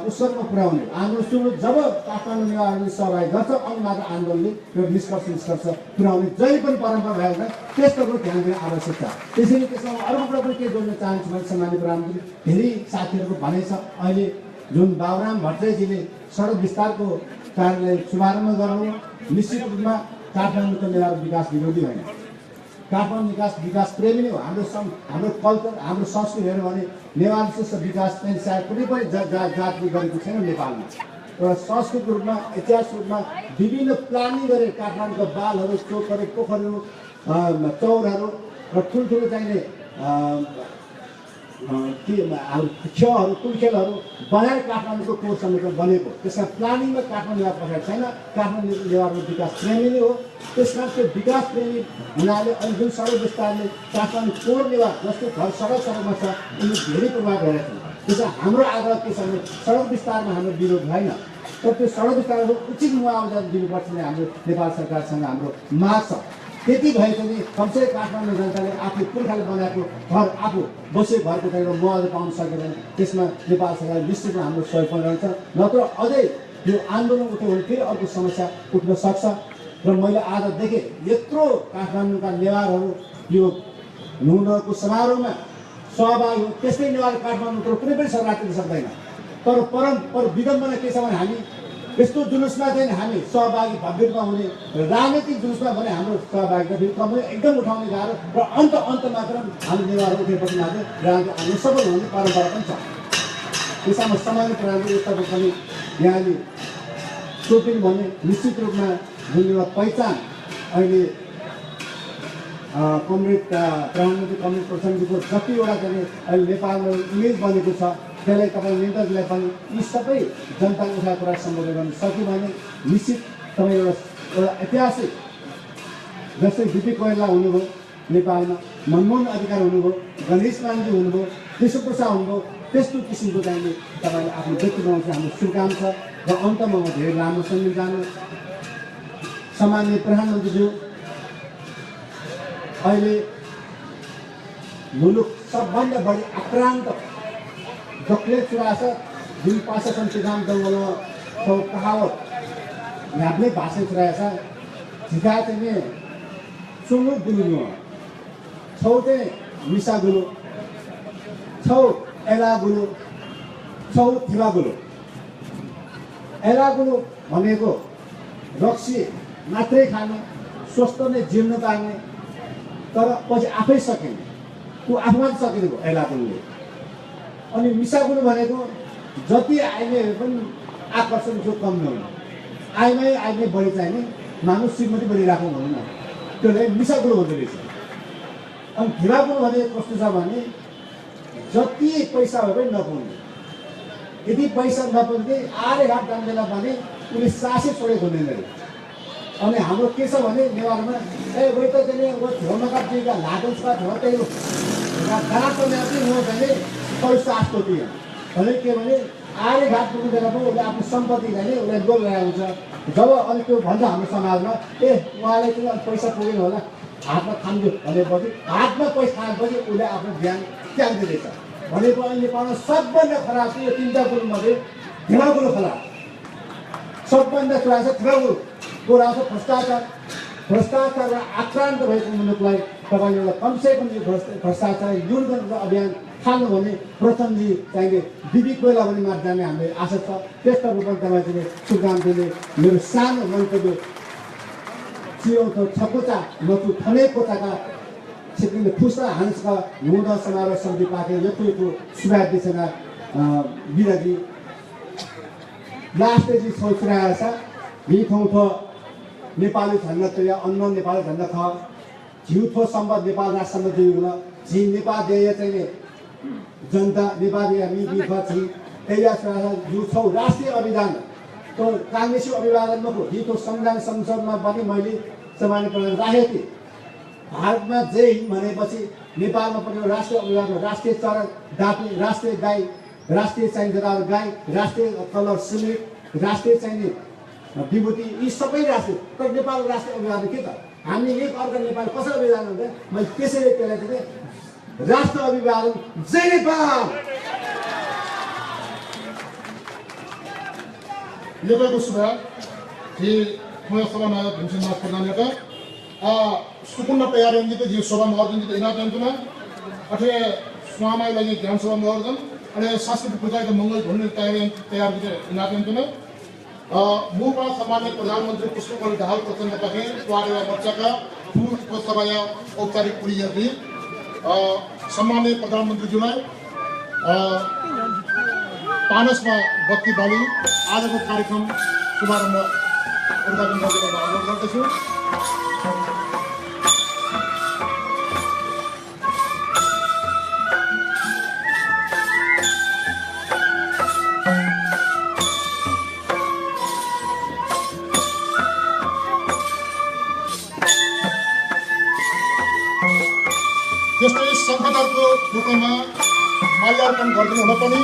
उत्सर्गमा पुर्याउने आन्दोलन सुरु जब काठमाडौँ नेवारले सहभागी गर्छ अनि मात्र आन्दोलनले यो निष्कर्ष पुर्याउने जहिले पनि परम्परा भएको छ त्यसको ध्यान दिने आवश्यक छ। त्यसैले त्यसमा अर्को कुरा पनि के जोड्न चाहन्छु भने सामान्य प्रधानमन्त्री धेरै साथीहरूको भनाइ छ अहिले जुन बाबुराम भट्टराईजीले सडक विस्तारको कार्यलाई शुभारम्भ गर्नु निश्चित रूपमा काठमाडौँको नेवार विकास विरोधी होइन काठमाडौँ विकास प्रेमी नै हो। हाम्रो कल्चर हाम्रो संस्कृति हेऱ्यो भने नेवार जस्तो विकास चाहिँ सायद कुनै पनि जातले गरेको छैन नेपालमा। एउटा संस्कृतिको रूपमा ऐतिहासिक रूपमा विभिन्न प्लानिङ गरे काठमाडौँको बालहरू चोकहरू पोखरहरू चौरहरू र ठुल्ठुलो चाहिने खेलहरू कुलखेलहरू बनाएर काठमाडौँको कोर समेत बनेको त्यसमा प्लानिङमा काठमाडौँ पठाएको छैन। काठमाडौँ नेवारको विकास प्रेमी नै हो। त्यस कारण त्यो विकास प्रेमी हुनाले अहिले जुन सडक विस्तारले काठमाडौँ कोर नेवार जस्तो घर सडकमा छ उनीहरू धेरै प्रभाव भइरहेको छ। त्यसमा हाम्रो आग्रह के छ भने सडक विस्तारमा हाम्रो विरोध होइन तर त्यो सडक विस्तारको उचित मुआवजा दिनुपर्छ भने हाम्रो नेपाल सरकारसँग हाम्रो माग छ। त्यति भए पनि कमसे काठमाडौँ जनताले आफूले पुर्खाले बनाएको घर आफू बसे घरको चाहिँ मुआवजा पाउन सक्यो भने त्यसमा नेपाल सरकार निश्चित हाम्रो सहयोग पनि रहन्छ। नत्र अझै यो आन्दोलन उठ्यो भने फेरि अर्को समस्या उठ्न सक्छ। र मैले आज देखेँ यत्रो काठमाडौँका नेवारहरू यो नुनको समारोहमा सहभागी हो। त्यस्तै नेवार काठमाडौँको कुनै पनि सरकार दिन सक्दैन। तर विडम्बना के छ भने हामी यस्तो जुलुसमा चाहिँ हामी सहभागी भव्य रूपमा हुने, राजनीतिक जुलुसमा भने हाम्रो सहभागिता फेरि कमै एकदम उठाउने गाह्रो र अन्तमा मात्र हामी नेवार उठेपछि मात्र हामी सफल हुने परम्परा पनि छ। त्यसमा सामान्य प्रणाली यस्ता पनि यहाँले सोपिङ भने निश्चित रूपमा जुन एउटा पहिचान अहिले कमरेड प्रधानमन्त्री कमरेड प्रचण्डजीको जतिवटा चाहिँ अहिले नेपालमा इमेज बनेको छ त्यसलाई तपाईँ नेताजीलाई पनि यी सबै जनताले उठाएको कुरा सम्बोधन गर्न सक्यो भने निश्चित तपाईँ एउटा ऐतिहासिक जस्तै बिपी कोइराला हुनुभयो नेपालमा, मनमोहन अधिकार हुनुभयो, गणेश मानजी हुनुभयो, केशवप्रसाद हुनुभयो, त्यस्तो किसिमको चाहिँ तपाईँले आफ्नो व्यक्ति बनाउँछ हाम्रो शुभकामना छ। र अन्तमा म धेरै लामो समय जानु सामान्य प्रधानमन्त्रीज्यू अहिले मुलुक सबभन्दा बढी आक्रान्त जसले चुराछ जुन पासन चिगाम जङ्गलमा छौ कहावत यहाँले भाषा चुराएछ झिका चाहिँ सुँगु गुलुङ छौ चाहिँ मिसा गुलु छौ एला गुलु छौ थिवा गुलु। एला गुलु भनेको रक्सी मात्रै खाने, स्वस्थ नै जिर्न पार्ने, तर पछि आफै सकिने, ऊ आफूमा सकिने भयो एला गुलुले। अनि मिसा गुलु भनेको जति आइले पनि आकर्षण जो कम नहुने, आइमै बढी चाहिने, मानु श्रीमती बढी राखौँ भनौँ न, त्यसलाई मिसा गुलु भन्दो रहेछ। अनि थिवा गुलु भनेको कस्तो छ भने जति पैसा भए पनि नपाउने, यदि पैसा नपाउने आरे घाट जाने बेला भने उसले सासै छोडेको हुँदैन अरे। अनि हाम्रो के छ भने नेवारमा वही त चाहिँ वो छेउमा का लागल छ छेउ त्यही घाटको चाहिँ वो चाहिँ पैसा आस्तो दियो भने के भने आरे घाट पुग्ने बेला पनि उसले आफ्नो सम्पत्ति चाहिँ उसलाई बोलिरहेको हुन्छ। जब अलिक त्यो भन्छ हाम्रो समाजमा उहाँलाई चाहिँ अलिक पैसा पुगेन होला हातमा थाम्यो भनेपछि हातमा पैसा खाएपछि उसले आफ्नो ज्यान त्याग दिँदैछ भनेको। अहिले नेपालमा सबभन्दा खराब चाहिँ यो तिनवटा कुरोमध्ये थिवा कुरो खराब, सबभन्दा खराब छ थिवा कुरो। कुरा आउँछ भ्रष्टाचार र आक्रान्त भएको मुलुकलाई तपाईँले एउटा कमसेकम यो भ्रष्टाचार न्यून गर्नुको अभियान थाल्नु भने प्रचण्डजी चाहिने बिपी कोइराला पनि मात्र जाने हामीले आशा छ। त्यस्ता रूपमा तपाईँले शुभकामनाले मेरो सानो मन्तव्य चियाउँछ छकोचा नचु थने कोचाका छिपिङले फुस्ता हान्सका हुँदा समारोह समिति पाके यत्रो सुधार दिशेना बिरागी लास्टजी सोचिरहेको छ यी ठाउँ नेपाली झन्डा तया अन्य नेपाली झन्डा ख झिउथो सम्बन्ध नेपाल राष्ट्रमा जोडिन झि नेपाल देय चाहिँ जनता नेपाली हामी बिफा छि एया झिउ छौ राष्ट्रिय अभियान तो काङ्ग्रेसी अभिवादनमा को हिजो संविधान संसदमा पनि मैले सामान्य प्रणाली राखेको थिएँ। भारतमा जय हिन्द भनेपछि नेपालमा पनि राष्ट्रिय अभियान, राष्ट्रिय चरा डाँफे, राष्ट्रिय गाई, राष्ट्रिय चाहिने जनावर गाई, राष्ट्रिय कलर सिमेन्ट, राष्ट्रिय चाहिने विभूति, यी सबै राष्ट्रिय। तर नेपाल राष्ट्रिय अभियान के त हामी एक अर्का नेपाल कसरी अभियान हुन्छ मैले त्यसैले त्यसलाई चाहिँ राष्ट्र अभिवादन जय नेपाल। लेखेको सुधा कि म सभामा भीमसेन प्रधानका सुकुन्ना तयार हुन्छ जो सभा महर्जन त इना तेन्तुना अथे स्वामाई लागि ज्ञान सभा महर्जन अनि सांस्कृतिक पूजा त मंगल धुन तयार हुन्छ इना तेन्तुना मूलमा सामान्य प्रधानमन्त्री पुष्पकमल दाहाल प्रचण्ड पाके स्वागत मोर्चाका पूर्व उपसभाया औपचारिक पुलियरले सामान्य प्रधानमन्त्रीज्यूलाई पानसमा बत्ती बाली आजको कार्यक्रम शुभारम्भ उद्घाटन गरेर अनुरोध गर्दछु। त्यस्तै शङ्खदरको फोटोमा माल्यार्पण गरिदिनु हुन पनि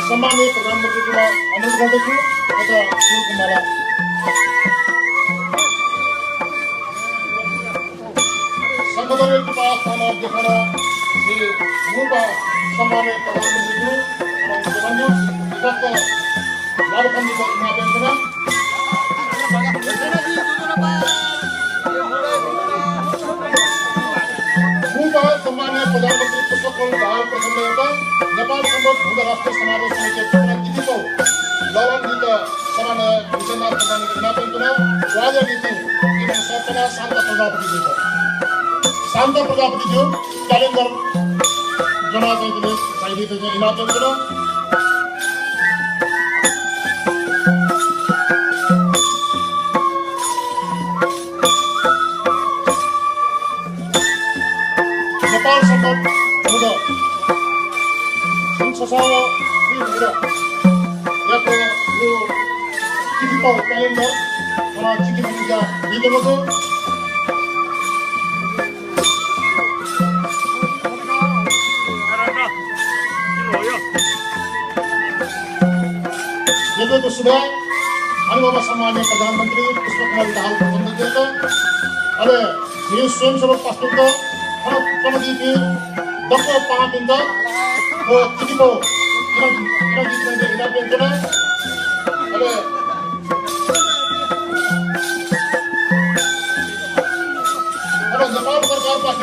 सम्माननीय प्रधानमन्त्रीलाई अनुरोध गर्दछु। एउटा फुलको माला शङ्खदरको पासमा देखाउन मूलमा सम्माननीय प्रधानमन्त्रीज्यू स्वास्थ्य लाभकन्दीको माध्यमबाट प्रसङ्ग एउटा नेपाल सम्बन्ध हुँदा राष्ट्रिय समारोह समिति दिदीको गौरवान्वित समान विजयनाथ प्रधानको दिनापन्तुन वाजा नीति एवं सपना शान्त प्रजापति दिएको शान्त प्रजापति जो क्यालेन्डर जमा चाहिँ चाहिदिएको चाहिँ दिनापन्तुन नेपाल सम्बन्ध हुँदा संसद हुँदा यहाँको यो चिठीको क्यालेन्डर चिठी भूमिका दिएको छ योगको सुधार अनुभव सम्मान्य प्रधानमन्त्री पुष्पकमल दाहाल प्रबन्धकको अरे यो स्वयंसेवक प्रस्तुत कमिटी के दक्ष पाँच वो चिठीको अरे नेपाल सरकारबाट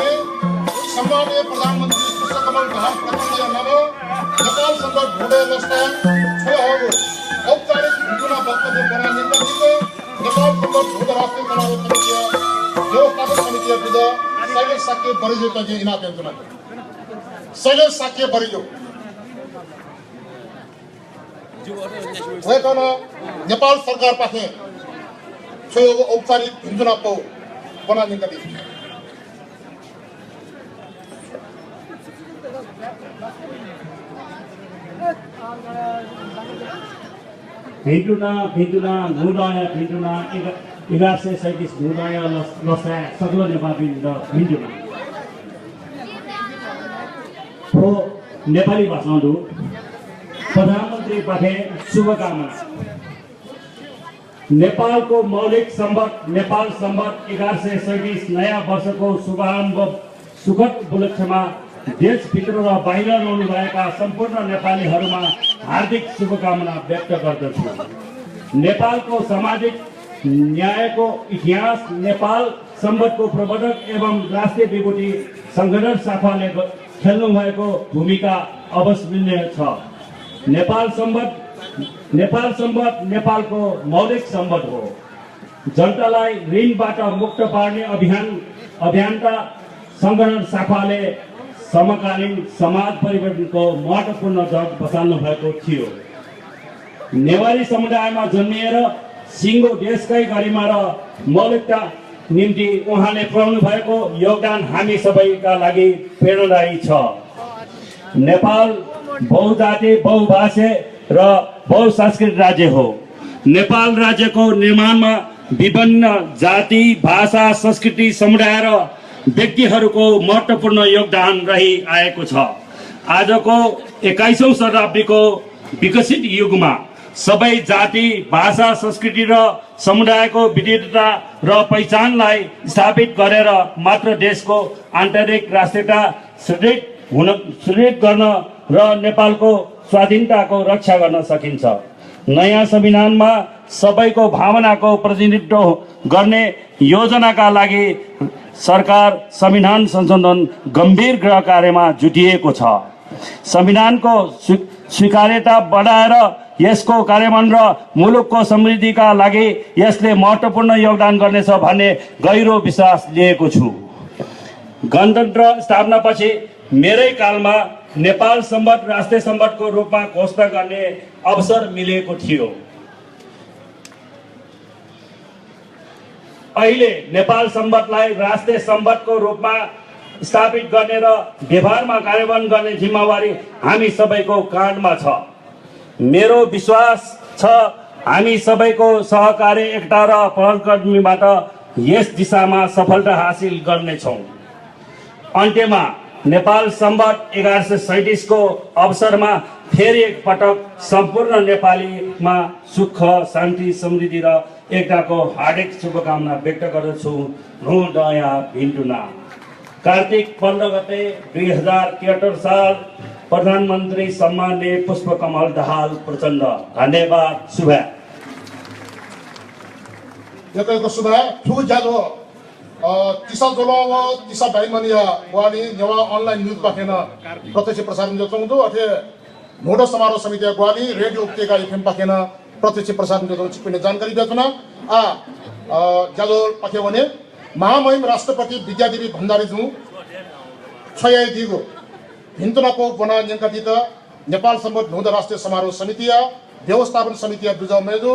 सम्मान्य प्रधानमन्त्री पुष्पकमल दाहाल प्रबन्धकले नेपाल सम्बन्ध हुँदै नस्ता छोराहरू औपचारिक भिडुना वक्तव्य बनाउने निम्ति नेपाल सम्बन्ध हुँदा राष्ट्रिय समारोह समिति व्यवस्थापक समिति विरुद्ध शैलेश साक्य बरिजोका चाहिँ इनापेन्टुना शैलेश साक्य बरिजो भएकन नेपाल सरकार पाखे छोयो औपचारिक भिडुना पौ बनाउने निम्ति भिन्टुना नूदय भिन्टुना 1137 नूदय लसा सगलो नेपाली भिन्टुना हो नेपाली भाषाहरू प्रधानमन्त्री पाखे शुभकामना नेपालको मौलिक सम्बन्ध नेपाल सम्बन्ध 1137 नयाँ वर्षको शुभारम्भ सुखद उपलक्ष्यमा देशभित्र र बाहिर रहनुभएका सम्पूर्ण नेपालीहरूमा हार्दिक शुभकामना व्यक्त गर्दछु। नेपालको सामाजिक न्यायको इतिहास नेपाल सम्बन्धको प्रवर्तक एवं राष्ट्रिय विभूति सङ्गठन शाखाले खेल्नुभएको भूमिका अविस्मरणीय छ। नेपाल सम्बन्ध नेपालको मौलिक सम्बन्ध हो। जनतालाई ऋणबाट मुक्त पार्ने अभियानका सङ्गठन शाखाले समकालीन समाज परिवर्तनको महत्त्वपूर्ण जग बसाल्नु भएको थियो। नेवारी समुदायमा जन्मिएर सिङ्गो देशकै गरिमा र मौलिकता निम्ति उहाँले पुर्याउनु भएको योगदान हामी सबैका लागि प्रेरणादायी छ। नेपाल बहुजाति बहुभाषा र बहुसांस्कृतिक राज्य हो। नेपाल राज्यको निर्माणमा विभिन्न जाति भाषा संस्कृति समुदाय र व्यक्तिहरूको महत्त्वपूर्ण योगदान रही आएको छ। आजको 21औं शताब्दीको विकसित युगमा सबै जाति भाषा संस्कृति र समुदायको विविधता र पहिचानलाई स्थापित गरेर मात्र देशको आन्तरिक राष्ट्रियता सुदृढ गर्न र नेपालको स्वाधीनताको रक्षा गर्न सकिन्छ। नयाँ संविधानमा सबैको भावनाको प्रतिनिधित्व गर्ने योजनाका लागि सरकार संविधान संशोधन गम्भीर गृह कार्यमा जुटिएको छ। संविधानको स्वीकार्यता बढाएर यसको कार्यान्वयन र मुलुकको समृद्धिका लागि यसले महत्त्वपूर्ण योगदान गर्नेछ भन्ने गहिरो विश्वास लिएको छु। गणतन्त्र स्थापनापछि मेरै कालमा नेपाल सम्बन्ध राष्ट्रिय सम्बन्धको रूपमा घोषणा गर्ने अवसर मिलेको थियो। अहिले नेपाल सम्बन्धलाई राष्ट्रिय सम्बन्धको रूपमा स्थापित गर्ने र व्यवहारमा कार्यान्वयन गर्ने जिम्मेवारी हामी सबैको काँधमा छ। मेरो विश्वास छ हामी सबैको सहकार्य एकता र पहलकदमीबाट यस दिशामा सफलता हासिल गर्नेछौँ। अन्त्यमा नेपाल सम्बन्ध 1137 को अवसरमा फेरि एकपटक सम्पूर्ण नेपालीमा सुख शान्ति समृद्धि र एकताको हार्दिक शुभकामना व्यक्त गर्दछु। नूदया भिन्टुना। कार्तिक 15 गते 2073 साल प्रधानमन्त्री सम्माननीय पुष्पकमल दाहाल प्रचण्ड। धन्यवाद। शुभ यो शुभ ठु जालो तिसा जोलो व तिसा बाइमनिया वाली नेवा ऑनलाइन न्यूज पाखेना प्रत्यक्ष प्रसारण जतोंदो अथे नोडा समारोह समिति ग्वाली रेडियो उपत्यका एफएम पाखेना प्रत्यक्ष प्रसारण जतों चिपिने जानकारी बेतना जाजो पाखे भने महामहिम राष्ट्रपति विद्यादेवी भण्डारी जु छयाइ दिगो भिन्तनाको बना न्यंकटित नेपाल सम्बन्ध नोडा राष्ट्रिय समारोह समितिया व्यवस्थापन समितिया दुजाउ मेजो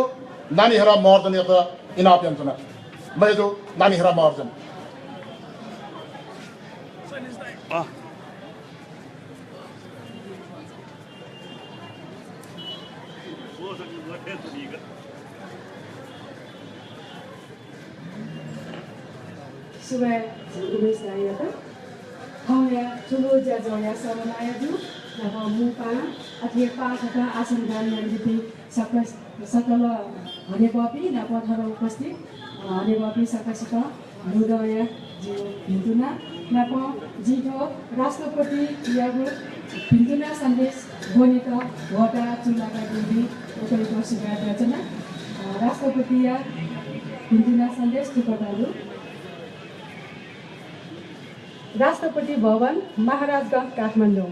नानीहरा महर्जन यता इनाप यन्तना मेजो नानीहरा Maharjan Suwe umis daya ta, hanya culu jajoya sama naya ju, nama muka, akhirnya kata asam dan yang jadi sakala hari bapi, nama thara upasthi, hari bapi sakasita, budaya ju bintuna, nama jito राष्ट्रपति यागु bintuna sandes bonita wada chulaga dindi utai suga rachana राष्ट्रपति या bintuna sandes tukadalu Rashtrapati Bhavan Maharajganj Kathmandu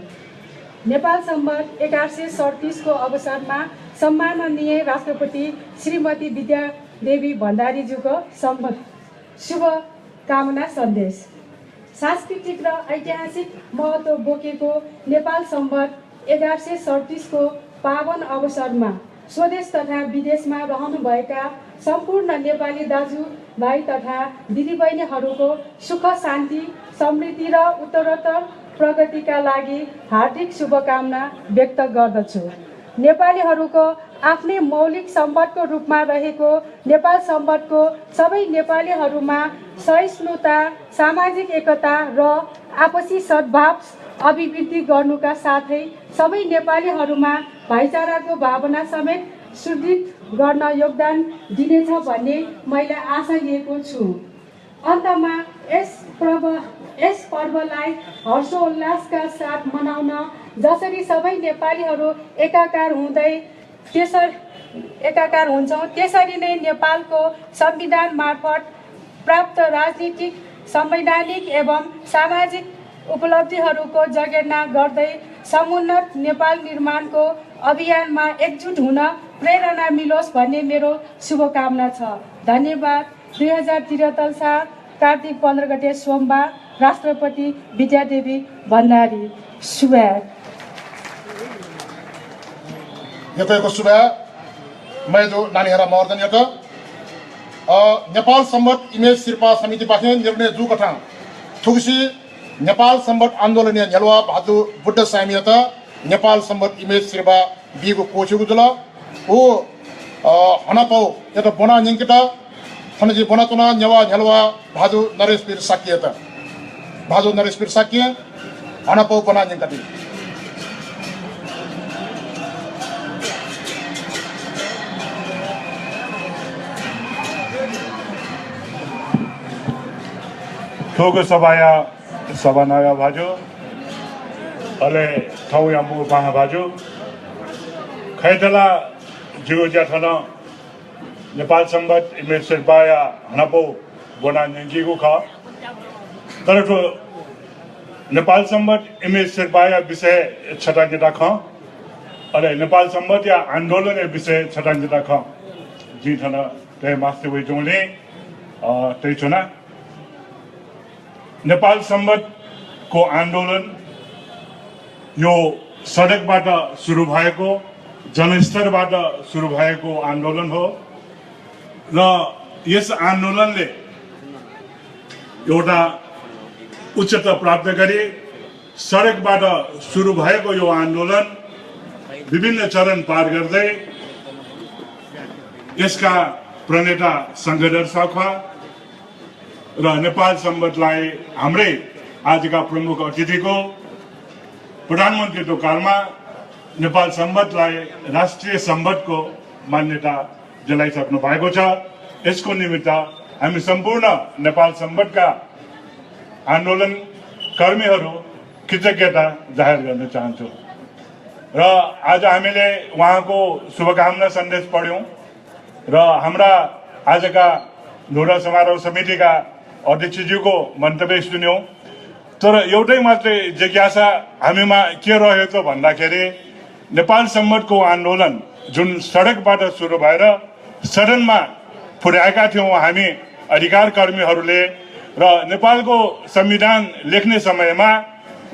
Nepal Sambat 1837 को अवसरमा सम्माननीय राष्ट्रपति श्रीमती विद्यादेवी भण्डारीज्यूको शुभ कामना सन्देश सांस्कृतिक र ऐतिहासिक महत्त्व बोकेको नेपाल सम्बत 1837 को पावन अवसरमा स्वदेश तथा विदेशमा रहनुभएका सम्पूर्ण नेपाली दाजुभाइ तथा दिदीबहिनीहरूको सुख शान्ति समृद्धि र उत्तरोत्तर प्रगतिका लागि हार्दिक शुभकामना व्यक्त गर्दछु। नेपालीहरूको आफ्नै मौलिक सम्पदको रूपमा रहेको नेपाल सम्बन्धको सबै नेपालीहरूमा सहिष्णुता, सामाजिक एकता र आपसी सद्भाव अभिवृद्धि गर्नुका साथै सबै नेपालीहरूमा भाइचाराको भावना समेत सुदृढ गर्न योगदान दिनेछ भन्ने मैले आशा लिएको छु। अन्तमा यस पर्वलाई हर्षोल्लासका साथ मनाउन जसरी सबै नेपालीहरू एकाकार हुन्छौँ त्यसरी नै नेपालको संविधान मार्फत प्राप्त राजनीतिक, संवैधानिक एवं सामाजिक उपलब्धिहरूको जगेर्ना गर्दै समुन्नत नेपाल निर्माणको अभियानमा एकजुट हुन प्रेरणा मिलोस् भन्ने मेरो शुभकामना छ। धन्यवाद। 2073 साल कार्तिक 15 गते सोमबार राष्ट्रपति विद्यादेवी भण्डारी शुभे यतको शुभे मेजो नानीहरा महर्जन यत नेपाल सम्बत इमेज शिर्पा समिति पाखे निर्णय जु कथा थुगसी नेपाल सम्बत आन्दोलनीय नेलवा भादु बुद्ध सामियत नेपाल सम्बत इमेज शिर्पा बिगो कोछुगु जुल ओ हनपौ यत बना निंकिता थनजी बनातुना नेवा नेलवा भादु नरेशपीर साकियत भादु नरेशपीर साकिय हनपौ बना निंकति थोग सभाया सभानाया भाजो अले ठाउँ याम्बु पाहा भाजो खैतला जिउ ज्याठन नेपाल सम्बत इमेज शेर्पाया हनपौ बोना निंकीगु ख तर तो नेपाल सम्बत इमेज शेर्पाया विषय छटाङ्गिता ख अले नेपाल सम्बत या आन्दोलन विषय छटाङ्गिता ख जी थन ते मास्ते वे जोले तै छना नेपाल सम्बत को आन्दोलन यो सडकबाट सुरु भएको जनस्तरबाट सुरु भएको आन्दोलन हो र यस आन्दोलनले एउटा उच्चता प्राप्त गरे। सडकबाट सुरु भएको यो आन्दोलन विभिन्न चरण पार गर्दै यसका प्रणेता संघर्ष शाखा र नेपाल सम्बतलाई हाम्रै आजका प्रमुख अतिथिको प्रधानमन्त्रीको कालमा नेपाल सम्बतलाई राष्ट्रिय सम्बतको मान्यता दिलाइसक्नु भएको छ। यसको निमित्त हामी सम्पूर्ण नेपाल सम्बतका आन्दोलन कर्मीहरू कृतज्ञता जाहेर गर्न चाहन्छौँ र आज हामीले उहाँको शुभकामना सन्देश पढ्यौँ र हाम्रा आजका नोडा समारोह समितिका अध्यक्षज्यूको मन्तव्य सुन्यौँ। तर एउटै मात्रै जिज्ञासा हामीमा के रह्यो त भन्दाखेरि नेपाल सम्मतको आन्दोलन जुन सडकबाट सुरु भएर सदनमा पुर्याएका थियौँ हामी अधिकार कर्मीहरूले र नेपालको संविधान लेख्ने समयमा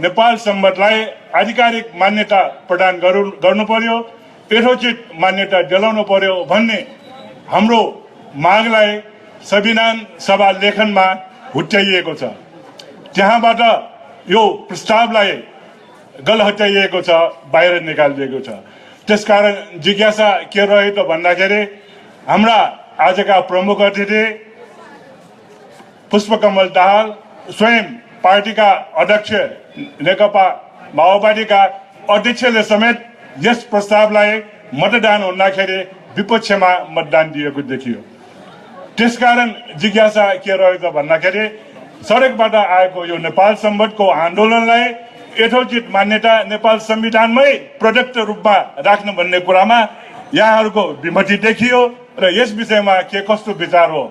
नेपाल सम्मतलाई आधिकारिक मान्यता प्रदान गर्नु पर्यो, यथोचित मान्यता दिलाउनु पर्यो भन्ने हाम्रो मागलाई संविधान सभा लेखनमा हुत्याइएको छ। त्यहाँबाट यो प्रस्तावलाई गलहत्याइएको छ, बाहिर निकालिदिएको छ। त्यसकारण जिज्ञासा के रह्यो त भन्दाखेरि हाम्रा आजका प्रमुख अतिथि पुष्पकमल दाहाल स्वयं पार्टीका अध्यक्ष नेकपा माओवादीका अध्यक्षले समेत यस प्रस्तावलाई मतदान हुँदाखेरि विपक्षमा मतदान दिएको देखियो। त्यसकारण जिज्ञासा के रह्यो त भन्दाखेरि सडकबाट आएको यो नेपाल सम्मतको आन्दोलनलाई यथोचित मान्यता नेपाल संविधानमै प्रदत्त रूपमा राख्नु भन्ने कुरामा यहाँहरूको विमति देखियो र यस विषयमा के कस्तो विचार हो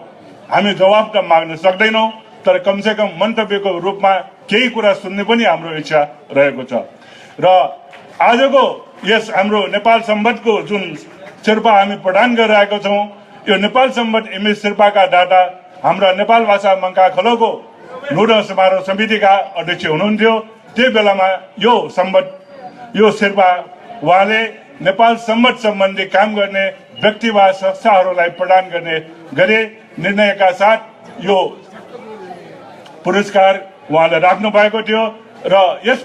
हामी जवाब त माग्न सक्दैनौँ, तर कमसेकम मन्तव्यको रूपमा केही कुरा सुन्ने पनि हाम्रो इच्छा रहेको छ। र आजको यस हाम्रो नेपाल सम्मतको जुन शेर्पा हामी प्रदान गरिरहेका छौँ, यो नेपाल सम्मत इमेज शेर्पाका डाटा हाम्रा नेपाल भाषा मङ्का खलोको नोडल समारोह समितिका अध्यक्ष हुनुहुन्थ्यो। त्यो बेलामा यो शेर्पा उहाँले नेपाल सम्मत सम्बन्धी काम गर्ने व्यक्ति वा संस्थाहरूलाई प्रदान गरे निर्णयका साथ यो पुरस्कार उहाँले राख्नु भएको थियो। र यस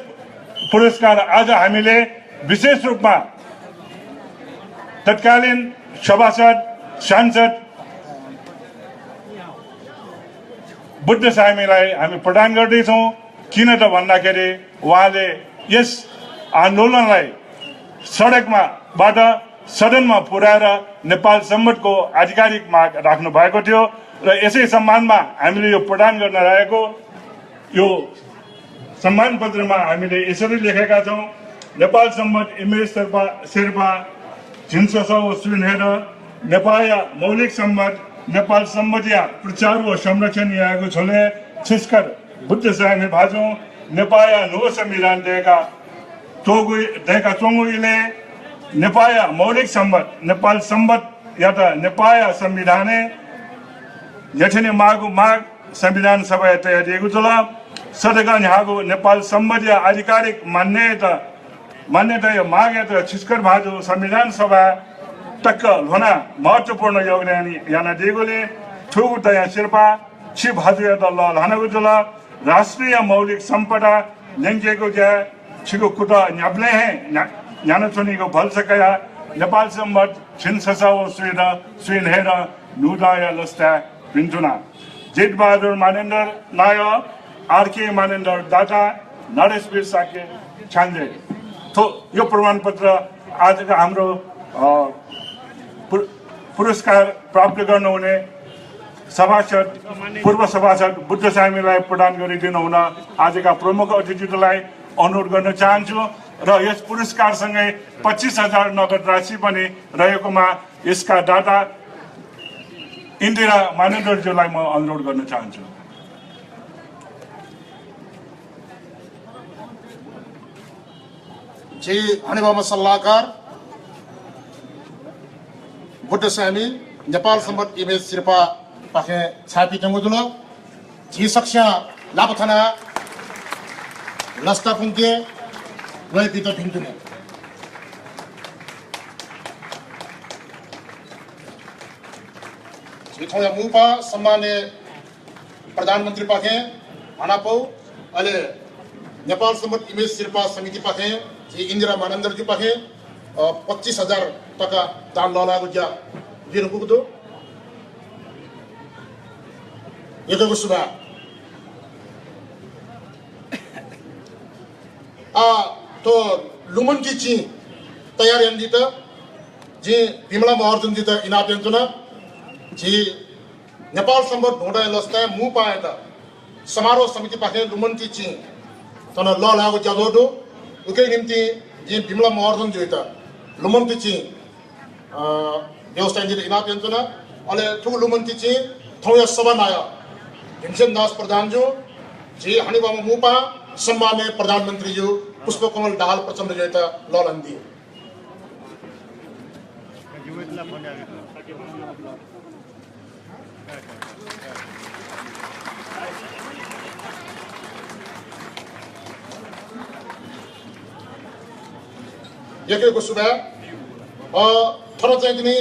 पुरस्कार आज हामीले विशेष रूपमा तत्कालीन सभासद सांसद बुद्ध सामीलाई हामी प्रदान गर्दैछौँ। किन त भन्दाखेरि उहाँले यस आन्दोलनलाई सडकमाबाट सदनमा पुर्याएर नेपाल सम्मतको आधिकारिक माग राख्नु भएको थियो र यसै सम्मानमा हामीले यो प्रदान गर्न रहेको यो सम्मान पत्रमा हामीले यसरी लेखेका छौँ। नेपाल सम्मत इमेज शेर्पा झिन्सो सुनहेर नेपाल मौलिक सम्मत नेपाल सम्मतिया प्रचार व संरक्षण आएको छोले छिस्कर बुद्ध सामी भाजौँ नेपाल नो संविधान देका चोंगुले नेपाल मौलिक सम्मत नेपाल सम्मत या त नेपाल संविधान यठने माग संविधान सभा तय दिएको छ। सदका यहाँको नेपाल सम्मत या आधिकारिक मान्यता या माग या त छिस्कर भाजो संविधान सभा टक्क होना महत्वपूर्ण योगदान यहाँ दिएकोले ठुक तया शेर्पा छि भाजु या त लानको जुल राष्ट्रिय मौलिक सम्पदा लेङ्केको ज्या छिको कुटा न्याप्ले हे ज्ञान चुनीको भल सकया नेपाल सम्मत छिन ससाओ सुइन हेर नुदाया लस्ता पिन्चुना जेठ बहादुर मानेन्द्र नाय आरके मानेन्द्र दाता नरेशवीर साके छान्जे। तो यो प्रमाणपत्र आजका हाम्रो पुरस्कार प्राप्त गर्नुहुने सभासद पूर्व सभासद बुद्ध सामीलाई प्रदान गरिदिनु हुन आजका प्रमुख अतिथिलाई अनुरोध गर्न चाहन्छु र यस पुरस्कारसँगै 25,000 नगद राशि पनि रहेकोमा यसका दाता इन्दिरा मानेन्द्रज्यूलाई म अनुरोध गर्न चाहन्छु। जी हनेबामा सल्लाहकार बुद्ध सामी नेपाल सम्मत इमेज शेर्पा पाखे छापी टंगुजुल जी सक्ष्या लापथाना लस्ता पुंके वही पिता भिंटुने जी थोड़ा मुंपा सम्माने प्रधानमंत्री पाखे अनापो अले नेपाल सम्मत इमेज शेर्पा समिति पाखे जी इन्दिरा मानेन्द्र जी पाखे 25,000 टका दान लालाको ज्या दिनुको दो यदोको सुभा तो लुमन की ची तयारी अंदित जी बिमला महर्जन जी त इनापेंचुन जी नेपाल सम्बत ढोडा लस्ता मु पाएता समारोह समिति पाखे लुमन की ची तन ल लागो ज्यादो उकै निम्ति जी बिमला महर्जन जी त लुमन की ची व्यवस्था जी इनापेंचुन अले ठुक लुमन की ची थौया सभा नाय भीमसेन दास प्रधानज्यू जी हानिबामा मुपा सम्मान्य प्रधानमन्त्रीज्यू पुष्पकमल दाहाल प्रचण्डज्यू त ललन्दी यकेको सुबह थर चाहिँ तिनी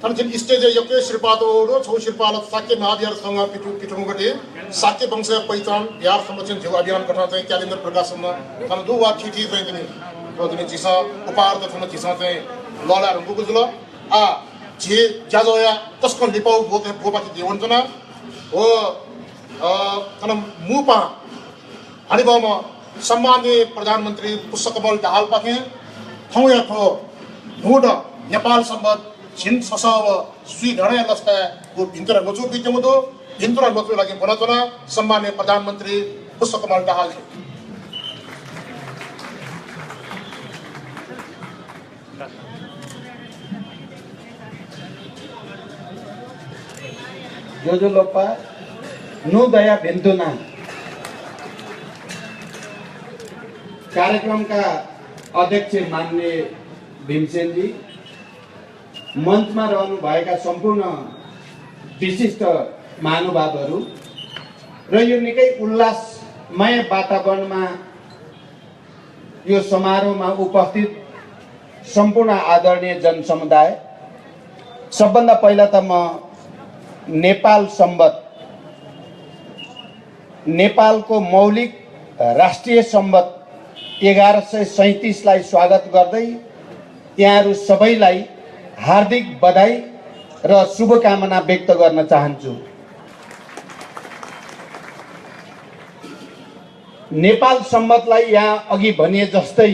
थर चाहिँ स्टेज यके शिल्पातो छौ शिल्पाल साक्य महाविहारसँग पिठुमुगटे साक्य वंश पहिचान बिहार संरक्षण झेउ अभियान गठन चाहिँ क्यालेन्डर प्रकाशनमा थन दु वा चिठी चाहिँ तिनी चिसा उपहार त थन चिसा चाहिँ लला रंगुको जुल आ जे जाजोया तस्को लिपाउ बोपाकी देवन्जना हो थन मुपा हरिबामा सम्मान्य प्रधानमन्त्री पुष्पकमल दाहाल पाखे थौया थो ढुड नेपाल सम्बत छिन ससाव सुई ढडया लस्ता को भिन्तर मचु बितेमुदो भिन्तर मचु लागि भनचना सम्मान्य प्रधानमन्त्री पुष्पकमल दाहाल जोजो लोपा नु दया भेन्तुना कार्यक्रमका अध्यक्ष मान्य भीमसेनजी, मञ्चमा रहनुभएका सम्पूर्ण विशिष्ट महानुभावहरू र यो निकै उल्लासमय वातावरणमा यो समारोहमा उपस्थित सम्पूर्ण आदरणीय जनसमुदाय, सबभन्दा पहिला त म नेपाल सम्बत नेपालको मौलिक राष्ट्रिय सम्बत 1137 लाई स्वागत गर्दै यहाँहरू सबैलाई हार्दिक बधाई र शुभकामना व्यक्त गर्न चाहन्छु। नेपाल सम्बतलाई यहाँ अघि भनिए जस्तै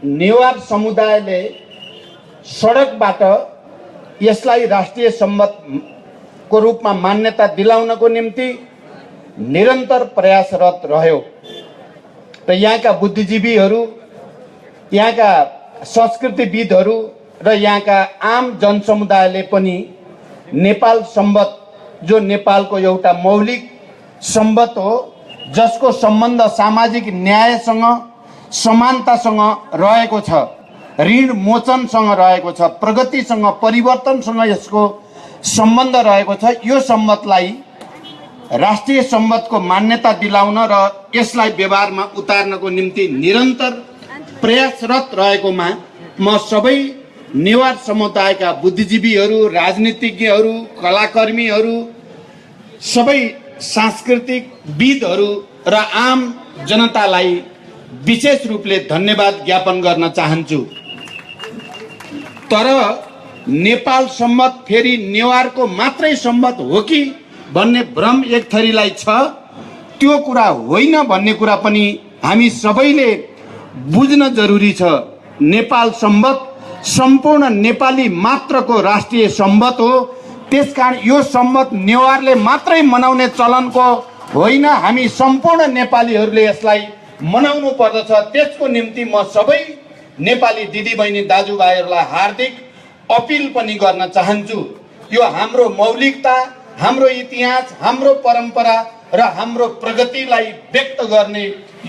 नेवार समुदायले सडकबाट यसलाई राष्ट्रिय सम्बतको रूपमा मान्यता दिलाउनको निम्ति निरन्तर प्रयासरत रह्यो र यहाँका बुद्धिजीवीहरू, यहाँका संस्कृतिविदहरू र यहाँका आम जनसमुदायले पनि नेपाल सम्बत जो नेपालको एउटा मौलिक सम्बत हो, जसको सम्बन्ध सामाजिक न्यायसँग समानतासँग रहेको छ, ऋण मोचनसँग रहेको छ, प्रगतिसँग परिवर्तनसँग यसको सम्बन्ध रहेको छ, यो सम्बतलाई राष्ट्रिय सम्बतको मान्यता दिलाउन र यसलाई व्यवहारमा उतार्नको निम्ति निरन्तर प्रयासरत रहेकोमा म सबै नेवार समुदायका बुद्धिजीवीहरू, राजनीतिज्ञहरू, कलाकर्मीहरू, सबै सांस्कृतिकविदहरू र आम जनतालाई विशेष रूपले धन्यवाद ज्ञापन गर्न चाहन्छु। तर नेपाल सम्बत फेरि नेवारको मात्रै सम्बत हो कि भन्ने भ्रम एक थरीलाई छ, त्यो कुरा होइन भन्ने कुरा पनि हामी सबैले बुझ्न जरुरी छ। नेपाल सम्बत सम्पूर्ण नेपाली मात्रको राष्ट्रिय सम्बत हो, त्यसकारण यो सम्बत नेवारले मात्रै मनाउने चलनको होइन, हामी सम्पूर्ण नेपालीहरूले यसलाई मनाउनु पर्दछ। त्यसको निम्ति म सबै नेपाली दिदीबहिनी दाजुभाइहरूलाई हार्दिक अपिल पनि गर्न चाहन्छु। यो हाम्रो मौलिकता, हाम्रो इतिहास, हाम्रो परम्परा र हाम्रो प्रगतिलाई व्यक्त गर्ने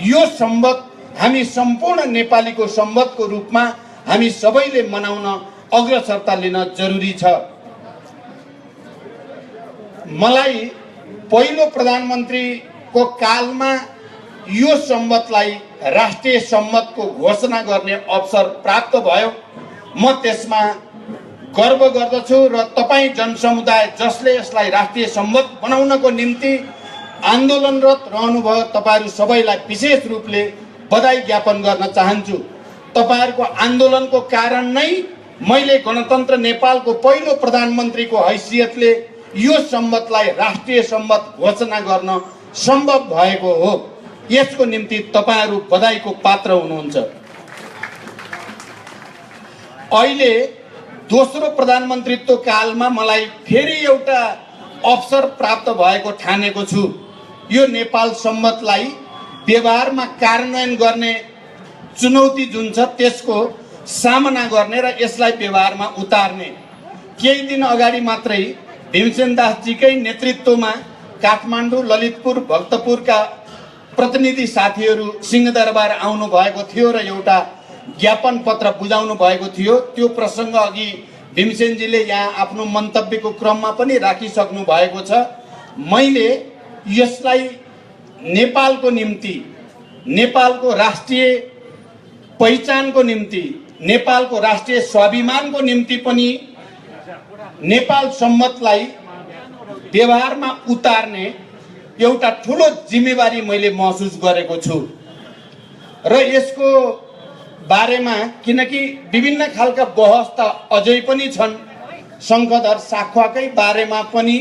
यो सम्बत हामी सम्पूर्ण नेपालीको सम्बतको रूपमा हामी सबैले मनाउन अग्रसरता लिन जरुरी छ। मलाई पहिलो प्रधानमन्त्रीको कालमा यो सम्बतलाई राष्ट्रिय सम्बतको घोषणा गर्ने अवसर प्राप्त भयो। म त्यसमा गर्व गर्दछु र तपाईँ जनसमुदाय जसले यसलाई राष्ट्रिय सम्बत बनाउनको निम्ति आन्दोलनरत रहनुभयो, तपाईँहरू सबैलाई विशेष रूपले बधाई ज्ञापन गर्न चाहन्छु। तपाईँहरूको आन्दोलनको कारण नै मैले गणतन्त्र नेपालको पहिलो प्रधानमन्त्रीको हैसियतले यो सम्बतलाई राष्ट्रिय सम्बत घोषणा गर्न सम्भव भएको हो। यसको निम्ति तपाईँहरू बधाईको पात्र हुनुहुन्छ। अहिले दोस्रो प्रधानमन्त्रीत्व कालमा मलाई फेरि एउटा अवसर प्राप्त भएको ठानेको छु। यो नेपाल सम्बतलाई व्यवहारमा कार्यान्वयन गर्ने चुनौती जुन छ त्यसको सामना गर्ने र यसलाई व्यवहारमा उतार्ने। केही दिन अगाडि मात्रै भीमसेन दासजीकै नेतृत्वमा काठमाडौँ, ललितपुर, भक्तपुरका प्रतिनिधि साथीहरू सिंहदरबार आउनु भएको थियो र एउटा ज्ञापन पत्र बुझाउनु भएको थियो। त्यो प्रसङ्ग अघि भीमसेनजीले यहाँ आफ्नो मन्तव्यको क्रममा पनि राखिसक्नु भएको छ। मैले यसलाई नेपालको निम्ति, नेपालको राष्ट्रिय पहिचानको निम्ति, नेपालको राष्ट्रिय स्वाभिमानको निम्ति पनि नेपाल सम्मतलाई व्यवहारमा उतार्ने एउटा ठुलो जिम्मेवारी मैले महसुस गरेको छु। र यसको बारेमा किनकि विभिन्न खालका बहस त अझै पनि छन्, शङ्खधर साख्वाकै बारेमा पनि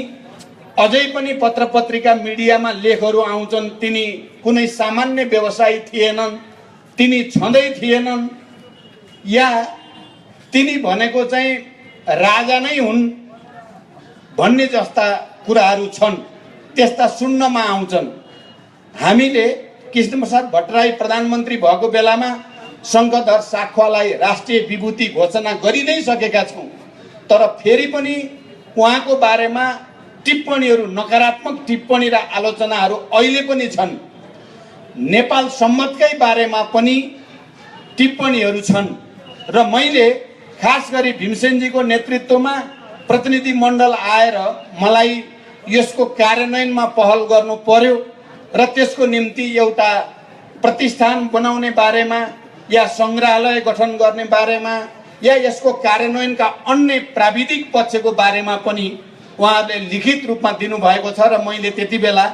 अझै पनि पत्र पत्रिका मिडियामा लेखहरू आउँछन्। तिनी कुनै सामान्य व्यवसायी थिएनन्, तिनी छँदै थिएनन्, या तिनी भनेको चाहिँ राजा नै हुन् भन्ने जस्ता कुराहरू छन्, त्यस्ता सुन्नमा आउँछन्। हामीले कृष्णप्रसाद भट्टराई प्रधानमन्त्री भएको बेलामा शङ्खधर साख्वालाई राष्ट्रिय विभूति घोषणा गरि नै सकेका छौँ, तर फेरि पनि उहाँको बारेमा टिप्पणीहरू, नकारात्मक टिप्पणी र आलोचनाहरू अहिले पनि छन्। नेपाल सम्मतकै बारेमा पनि टिप्पणीहरू छन् र मैले खास गरी भीमसेनजीको नेतृत्वमा प्रतिनिधि मण्डल आएर मलाई यसको कार्यान्वयनमा पहल गर्नु पर्यो र त्यसको निम्ति एउटा प्रतिष्ठान बनाउने बारेमा या सङ्ग्रहालय गठन गर्ने बारेमा या यसको कार्यान्वयनका अन्य प्राविधिक पक्षको बारेमा पनि उहाँहरूले लिखित रूपमा दिनुभएको छ र मैले त्यति बेला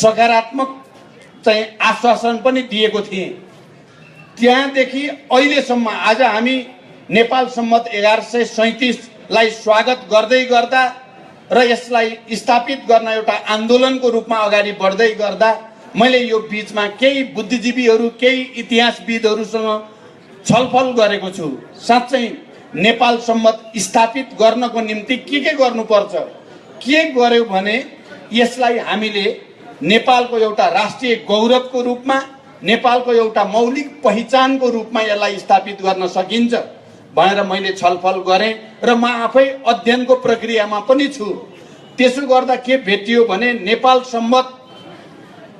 सकारात्मक चाहिँ आश्वासन पनि दिएको थिएँ। त्यहाँदेखि अहिलेसम्म आज हामी नेपाल सम्मत 1137लाई स्वागत गर्दै गर्दा र यसलाई स्थापित गर्न एउटा आन्दोलनको रूपमा अगाडि बढ्दै गर्दा मैले यो बीचमा केही बुद्धिजीवीहरू, केही इतिहासविदहरूसँग छलफल गरेको छु। साँच्चै नेपाल सम्मत स्थापित गर्नको निम्ति के गर्नुपर्छ, के गर्यो भने यसलाई हामीले नेपालको एउटा राष्ट्रिय गौरवको रूपमा, नेपालको एउटा मौलिक पहिचानको रूपमा यसलाई स्थापित गर्न सकिन्छ भनेर मैले छलफल गरेँ र म आफै अध्ययनको प्रक्रियामा पनि छु। त्यसो गर्दा के भेटियो भने नेपाल सम्मत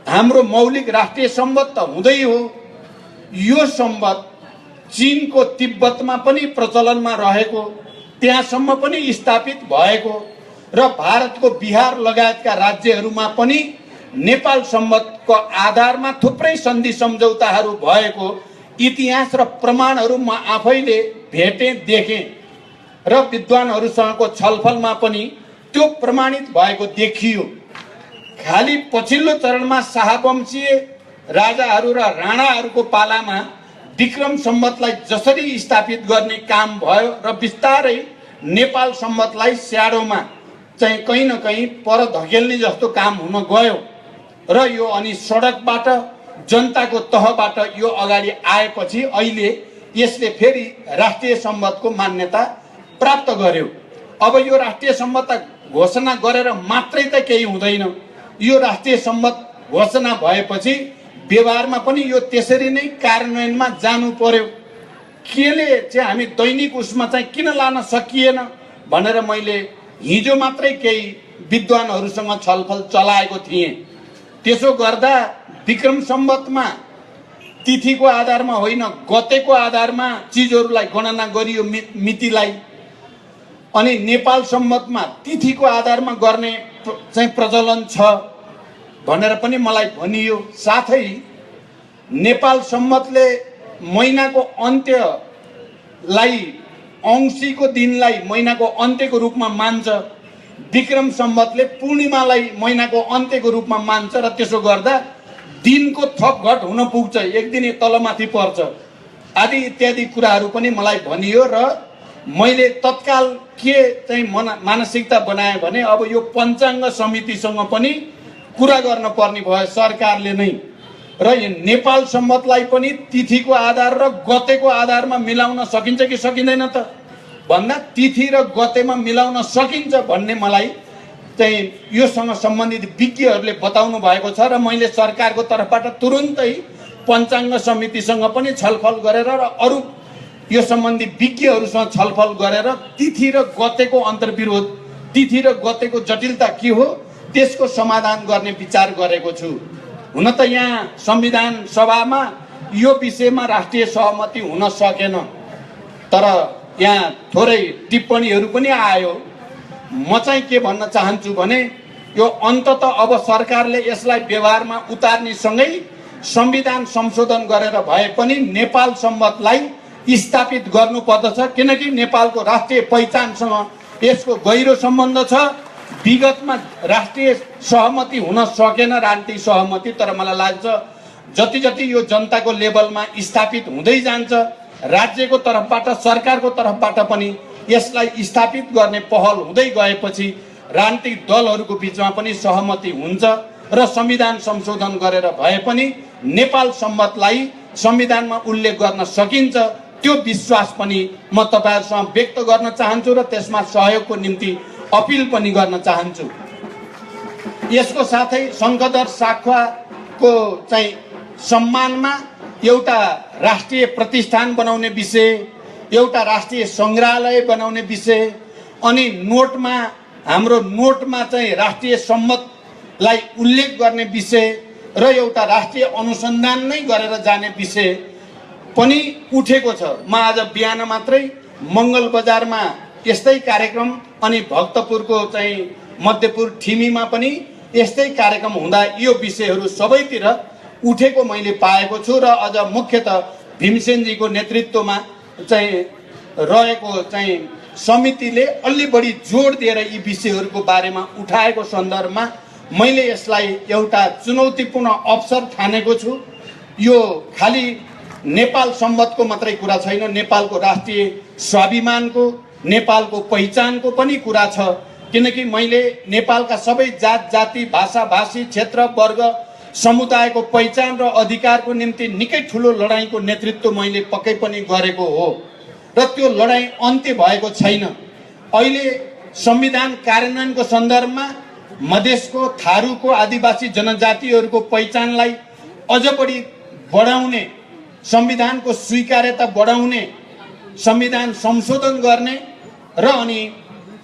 हाम्रो मौलिक राष्ट्रिय सम्बन्ध त हुँदै हो, यो सम्बन्ध चीनको तिब्बतमा पनि प्रचलनमा रहेको, त्यहाँसम्म पनि स्थापित भएको र भारतको बिहार लगायतका राज्यहरूमा पनि नेपाल सम्बन्धको आधारमा थुप्रै सन्धि सम्झौताहरू भएको इतिहास र प्रमाणहरू म आफैले भेटेँ, देखेँ र विद्वानहरूसँगको छलफलमा पनि त्यो प्रमाणित भएको देखियो। खाली पछिल्लो चरणमा शाहवंशीय राजाहरू र राणाहरूको पालामा विक्रम सम्वतलाई जसरी स्थापित गर्ने काम भयो र बिस्तारै नेपाल सम्वतलाई स्याडोमा चाहिँ कहीँ न कहीँ पर धकेल्ने जस्तो काम हुन गयो र यो अनि सडकबाट, जनताको तहबाट यो अगाडि आएपछि अहिले यसले फेरि राष्ट्रिय सम्बन्धको मान्यता प्राप्त गर्यो। अब यो राष्ट्रिय सम्बन्ध घोषणा गरेर मात्रै त केही हुँदैन, यो राष्ट्रिय सम्बन्ध घोषणा भएपछि व्यवहारमा पनि यो त्यसरी नै कार्यान्वयनमा जानु पर्यो। केले चाहिँ हामी दैनिक उसमा चाहिँ किन लान सकिएन भनेर मैले हिजो मात्रै केही विद्वानहरूसँग छलफल चलाएको थिएँ। त्यसो गर्दा विक्रम सम्वतमा तिथिको आधारमा होइन, गतेको आधारमा चिजहरूलाई गणना गरियो, मितिलाई। अनि नेपाल सम्वतमा तिथिको आधारमा गर्ने चाहिँ प्रचलन छ भनेर पनि मलाई भनियो। साथै नेपाल सम्वतले महिनाको अन्त्यलाई, औँसीको दिनलाई महिनाको अन्त्यको रूपमा मान्छ, विक्रम सम्वतले पूर्णिमालाई महिनाको अन्त्यको रूपमा मान्छ र त्यसो गर्दा दिनको थपघट हुन पुग्छ, एक दिन तलमाथि पर्छ आदि इत्यादि कुराहरू पनि मलाई भनियो र मैले तत्काल के चाहिँ मानसिकता बनाएँ भने अब यो पञ्चाङ्ग समितिसँग पनि कुरा गर्न पर्ने भयो सरकारले नै, र यो नेपाल सम्वतलाई पनि तिथिको आधार र गतेको आधारमा मिलाउन सकिन्छ कि सकिँदैन त भन्दा तिथि र गतेमा मिलाउन सकिन्छ भन्ने मलाई चाहिँ योसँग सम्बन्धित विज्ञहरूले बताउनु भएको छ र मैले सरकारको तर्फबाट तुरुन्तै पञ्चाङ्ग समितिसँग पनि छलफल गरेर र अरू यो सम्बन्धी विज्ञहरूसँग छलफल गरेर तिथि र गतेको अन्तर्विरोध तिथि र गतेको जटिलता के हो त्यसको समाधान गर्ने विचार गरेको छु। हुन त यहाँ संविधान सभामा यो विषयमा राष्ट्रिय सहमति हुन सकेन, तर यहाँ थोरै टिप्पणीहरू पनि आयो। म चाहिँ के भन्न चाहन्छु भने यो अन्ततः अब सरकारले यसलाई व्यवहारमा उतार्ने सँगै संविधान संशोधन गरेर भए पनि नेपाल सम्बन्धलाई स्थापित गर्नुपर्दछ, किनकि नेपालको राष्ट्रिय पहिचानसँग यसको गहिरो सम्बन्ध छ। विगतमा राष्ट्रिय सहमति हुन सकेन, राजनीतिक सहमति, तर मलाई लाग्छ जति जति यो जनताको लेभलमा स्थापित हुँदै जान्छ, राज्यको तर्फबाट सरकारको तर्फबाट पनि यसलाई स्थापित गर्ने पहल हुँदै गएपछि राजनीतिक दलहरूको बिचमा पनि सहमति हुन्छ र संविधान संशोधन गरेर भए पनि नेपाल सम्बन्धलाई संविधानमा उल्लेख गर्न सकिन्छ। त्यो विश्वास पनि म तपाईहरुसँग व्यक्त गर्न चाहन्छु र त्यसमा सहयोगको निम्ति अपिल पनि गर्न चाहन्छु। यसको साथै शंखदर साखवाको चाहिँ सम्मानमा एउटा राष्ट्रिय प्रतिष्ठान बनाउने विषय, एउटा राष्ट्रिय संग्रहालय बनाउने विषय, अनि नोटमा हाम्रो नोटमा चाहिँ राष्ट्रिय सम्बन्धलाई उल्लेख गर्ने विषय र एउटा राष्ट्रिय अनुसन्धान नै गरेर जाने विषय पनि उठेको छ। म आज बिहान मात्रै मंगल बजारमा यस्तै कार्यक्रम अनि भक्तपुरको चाहिँ मध्यपुर ठिमीमा पनि यस्तै कार्यक्रम हुँदा यो विषयहरू सबैतिर उठेको मैले पाएको छु र अझ मुख्यतः भीमसेनजीको नेतृत्वमा चाहिँ रहेको चाहिँ समितिले अलि बढी जोड दिएर यी विषयहरूको बारेमा उठाएको सन्दर्भमा मैले यसलाई एउटा चुनौतीपूर्ण अवसर ठानेको छु। यो खाली नेपाल सम्बन्धको मात्रै कुरा छैन, नेपालको राष्ट्रिय स्वाभिमानको, नेपालको पहिचानको पनि कुरा छ, किनकि मैले नेपालका सबै जात जाति भाषा भाषी क्षेत्र वर्ग समुदायको पहिचान र अधिकारको निम्ति निकै ठुलो लडाईँको नेतृत्व मैले पक्कै पनि गरेको हो र त्यो लडाईँ अन्त्य भएको छैन। अहिले संविधान कार्यान्वयनको सन्दर्भमा मधेसको, थारूको, आदिवासी जनजातिहरूको पहिचानलाई अझ बढी बढाउने, संविधानको स्वीकार्यता बढाउने, संविधान संशोधन गर्ने र अनि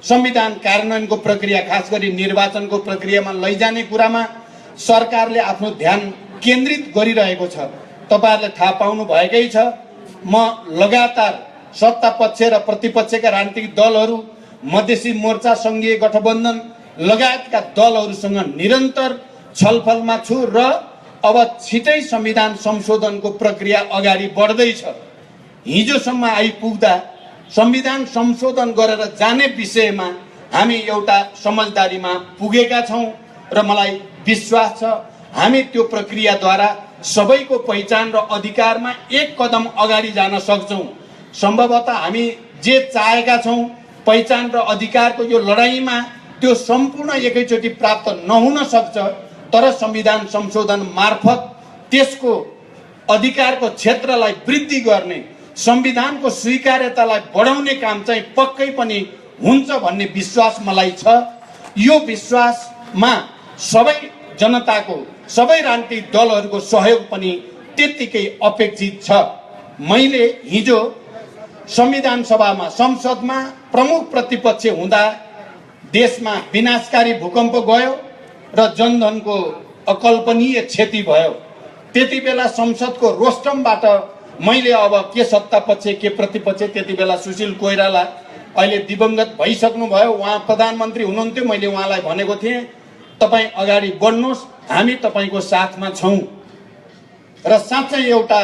संविधान कार्यान्वयनको प्रक्रिया खास गरी निर्वाचनको प्रक्रियामा लैजाने कुरामा सरकारले आफ्नो ध्यान केन्द्रित गरिरहेको छ। तपाईहरुले थाहा पाउनु भएकै छ, म लगातार सत्ता पक्ष र प्रतिपक्षका राजनीतिक दलहरू, मधेसी मोर्चा, संघीय गठबन्धन लगायतका दलहरूसँग निरन्तर छलफलमा छु र अब छिटै संविधान संशोधनको प्रक्रिया अगाडि बढ्दैछ। हिजोसम्म आइपुग्दा संविधान संशोधन गरेर जाने विषयमा हामी एउटा समझदारीमा पुगेका छौं र मलाई विश्वास छ हामी त्यो प्रक्रियाद्वारा सबैको पहिचान र अधिकारमा एक कदम अगाडि जान सक्छौं। सम्भवतः हामी जे चाहेका छौं पहिचान र अधिकारको यो लडाईँमा त्यो सम्पूर्ण एकैचोटि प्राप्त नहुन सक्छ, तर संविधान संशोधन मार्फत त्यसको अधिकारको क्षेत्रलाई वृद्धि गर्ने, संविधानको स्वीकार्यतालाई बढाउने काम चाहिँ पक्कै पनि हुन्छ भन्ने विश्वास मलाई छ। यो विश्वासमा सबै जनताको, सबै राजनीतिक दलहरूको सहयोग पनि त्यत्तिकै अपेक्षित छ। मैले हिजो संविधान सभामा, संसदमा प्रमुख प्रतिपक्ष हुँदा देशमा विनाशकारी भूकम्प गयो र जनधनको अकल्पनीय क्षति भयो। त्यति बेला संसदको रोस्टमबाट मैले अब के सत्ता पक्ष के प्रतिपक्ष, त्यति बेला सुशील कोइराला अहिले दिवंगत भइसक्नु भयो, उहाँ प्रधानमन्त्री हुनुहुन्थ्यो। मैले उहाँलाई भनेको थिएँ तपाई अगाडि बढ्नुहोस्, हामी तपाईको साथमा छौं र साँच्चै एउटा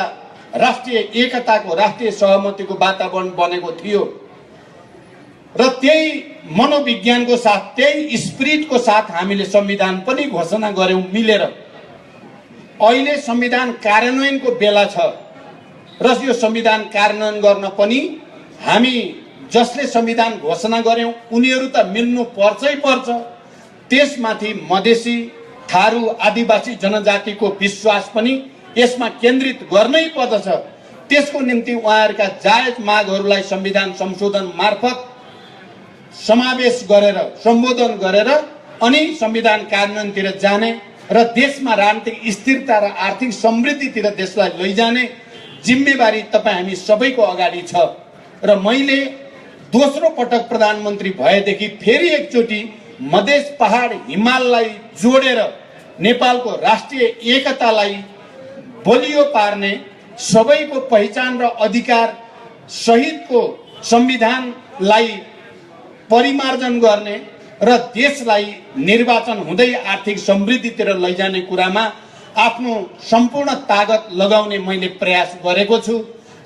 राष्ट्रिय एकताको, राष्ट्रिय सहमतिको वातावरण बनेको थियो र त्यही मनोविज्ञानको साथ, त्यही स्पिरिटको साथ हामीले संविधान पनि घोषणा गर्यौं मिलेर। अहिले संविधान कार्यान्वयनको बेला छ र यो संविधान कार्यान्वयन गर्न पनि हामी जसले संविधान घोषणा गर्यौं उनीहरू त मिल्नु पर्छै पर्छ। त्यसमाथि मधेसी, थारू, आदिवासी जनजातिको विश्वास पनि यसमा केन्द्रित गर्नै पर्दछ। त्यसको निम्ति उहाँहरूका जायज मागहरूलाई संविधान संशोधन मार्फत समावेश गरेर, सम्बोधन गरेर अनि संविधान कार्यान्वयनतिर जाने र देशमा राजनीतिक स्थिरता र आर्थिक समृद्धितिर देशलाई लैजाने जिम्मेवारी तपाई हामी सबैको अगाडि छ। र मैले दोस्रो पटक प्रधानमन्त्री भएदेखि फेरि एकचोटि मधेस पहाड हिमाललाई जोडेर नेपालको राष्ट्रिय एकतालाई बलियो पार्ने, सबैको पहिचान र अधिकार सहितको संविधानलाई परिमार्जन गर्ने र देशलाई निर्वाचन हुँदै आर्थिक समृद्धितिर लैजाने कुरामा आफ्नो सम्पूर्ण तागत लगाउने मैले प्रयास गरेको छु।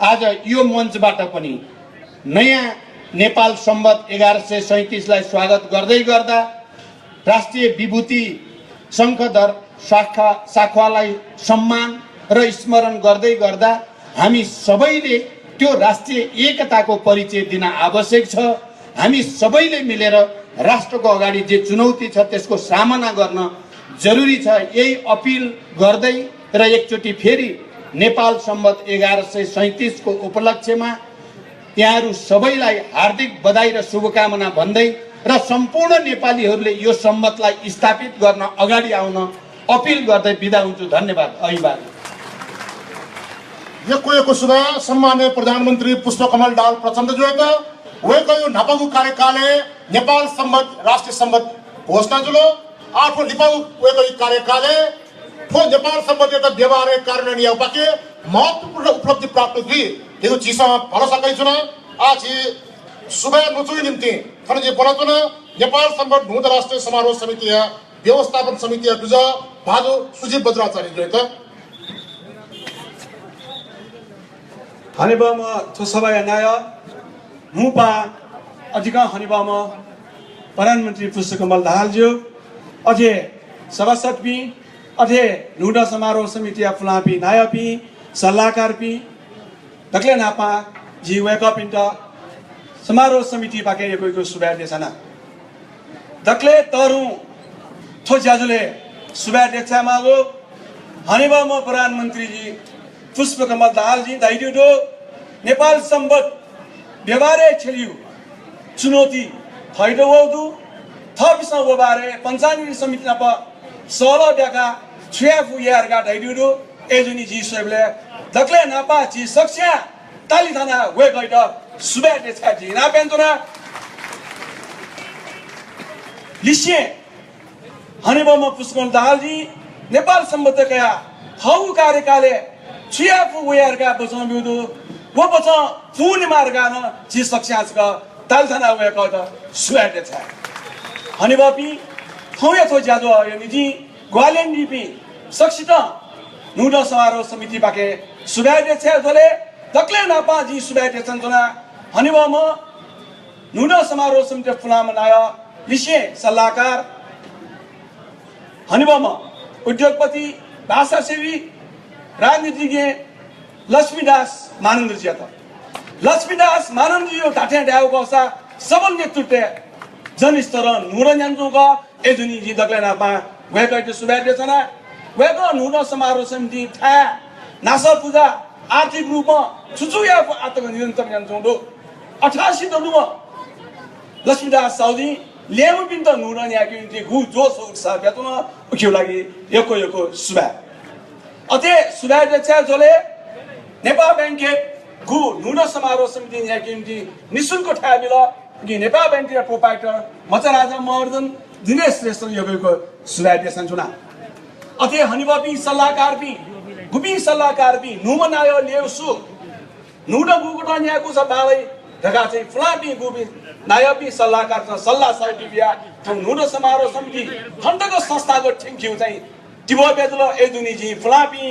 आज यो मञ्चबाट पनि नयाँ नेपाल सम्वत 1137 स्वागत गर्दै गर्दा राष्ट्रिय विभूति शङ्खधर साखवालाई सम्मान र स्मरण गर्दै गर्दा हामी सबैले त्यो राष्ट्रिय एकताको परिचय दिन आवश्यक छ। हामी सबैले मिलेर राष्ट्रको अगाडि जे चुनौती छ त्यसको सामना गर्न जरुरी छ। यही अपिल गर्दै र एकचोटि फेरि नेपाल सम्वत 1137 को उपलक्ष्यमा यहाँहरू सबैलाई हार्दिक बधाई र शुभकामना भन्दै र सम्पूर्ण नेपालीहरूले यो सम्वतलाई स्थापित गर्न अगाडि आउन अपिल गर्दै बिदा हुन्छु। धन्यवाद। अभिवाद। यको सुधा सम्मान्य प्रधानमन्त्री पुष्पकमल दाहाल प्रचण्ड जोएका वेको यो नापागु कार्यकालले नेपाल सम्वत राष्ट्रिय सम्वत घोषणा जुलो आफू लिपागु वेको कार्यकालले ठो नेपाल सम्वत एउटा व्यवहारिक कार्यान्वयन या बाके महत्त्वपूर्ण उपलब्धि प्राप्त हुई यो चिसा भन्न सकै छु न। आज सुबह नुचुई निम्ति खनजे बनाउन नेपाल सम्वत नूतन राष्ट्रिय समारोह समिति व्यवस्थापन समिति दुज भाजो सुजीव बज्राचार्य जोएका हनिबाम थोसबाया नाय मुपा अधिका हनिबाम प्रधानमन्त्री पुष्पकमल दाहालज्यू अझै सभासद पी अझै नुडा समारोह समिति फुलापी नायपी सल्लाहकार पी दक्ले नापा जी वेकअप इंट समारोह समिति बाके यको सुबह देशना दक्ले तरु थो ज्याजुले सुबह देशा मागो हनिबाम प्रधानमन्त्री जी पुष्पकमल दाहाल जी दाइडो नेपाल सम्वत व्यवहारे छेलियो चुनौती फाइदो वदु थपिसा वबारे पञ्चायत समिति नप सलो ब्याका छ्याफु यारगा दाइडो एजुनी जी सोबले दक्ले नापा जी सक्ष्या ताली थाना वे गइद सुबे देशका जी ना पेन्तना लिसिए हनिबाम पुष्पकमल दाहाल जी नेपाल सम्वत कया हौ कार्यकाले छियाफु वेयरका बचाउँ बिउदु वो बचाउँ फुन मार्गा न जी सक्ष्यासका तालथाना वेको त सुयाटे छ हनिबापी थौया थो ज्याजो यो निजी ग्वालेन दिपी सक्सित नुडा समारोह समिति बाके सुयाटे छ जले दक्ले नापा जी सुयाटे छन्जना हनिबाम नुडा समारोह समिति फुलाम नाय विषय सल्लाहकार हनिबाम उद्योगपति भाषा सेवी राजनीतिज्ञ लक्ष्मीदास मानन्द जी था लक्ष्मीदास मानन्द जी यो ढाटे ड्याउ गसा सबल नेतृत्व जनस्तर नुरन जान्जु ग एजुनी जी दक्ले नापा वेको त सुबेटे छना वेको नुन समारोह समिति था नासा पूजा आर्थिक रूपमा छुचुया आतक निरन्तर जान्जु दो 88 दनुमा लक्ष्मीदास साउदी लेमु पिन्त नुरन याकि इन्ति गु जोस उत्साह बेतन उखिउ लागि यको सुबा अते सुबेटे छ जले नेपाल बैंक गु नुन समारोह समिति याकि निशुल्क ठाबिल कि नेपाल बैंक प्रोपाइटर मचराजा महर्जन दिनेश श्रेष्ठ योगको सुबेटे सन्चुना अते हनिबापी सल्लाहकार पी गुबी सल्लाहकार पी नुमनायो लेउसु नुड गुगुट न्याकु छ बालै ढगा चाहिँ फुलापी गुबी नायपी सल्लाहकार सल्लाह सर्टिफिया नुड समारोह समिति खण्डको संस्थाको ठिङ्क्यु चाहिँ टिबो बेजलो एदुनी जी फुलापी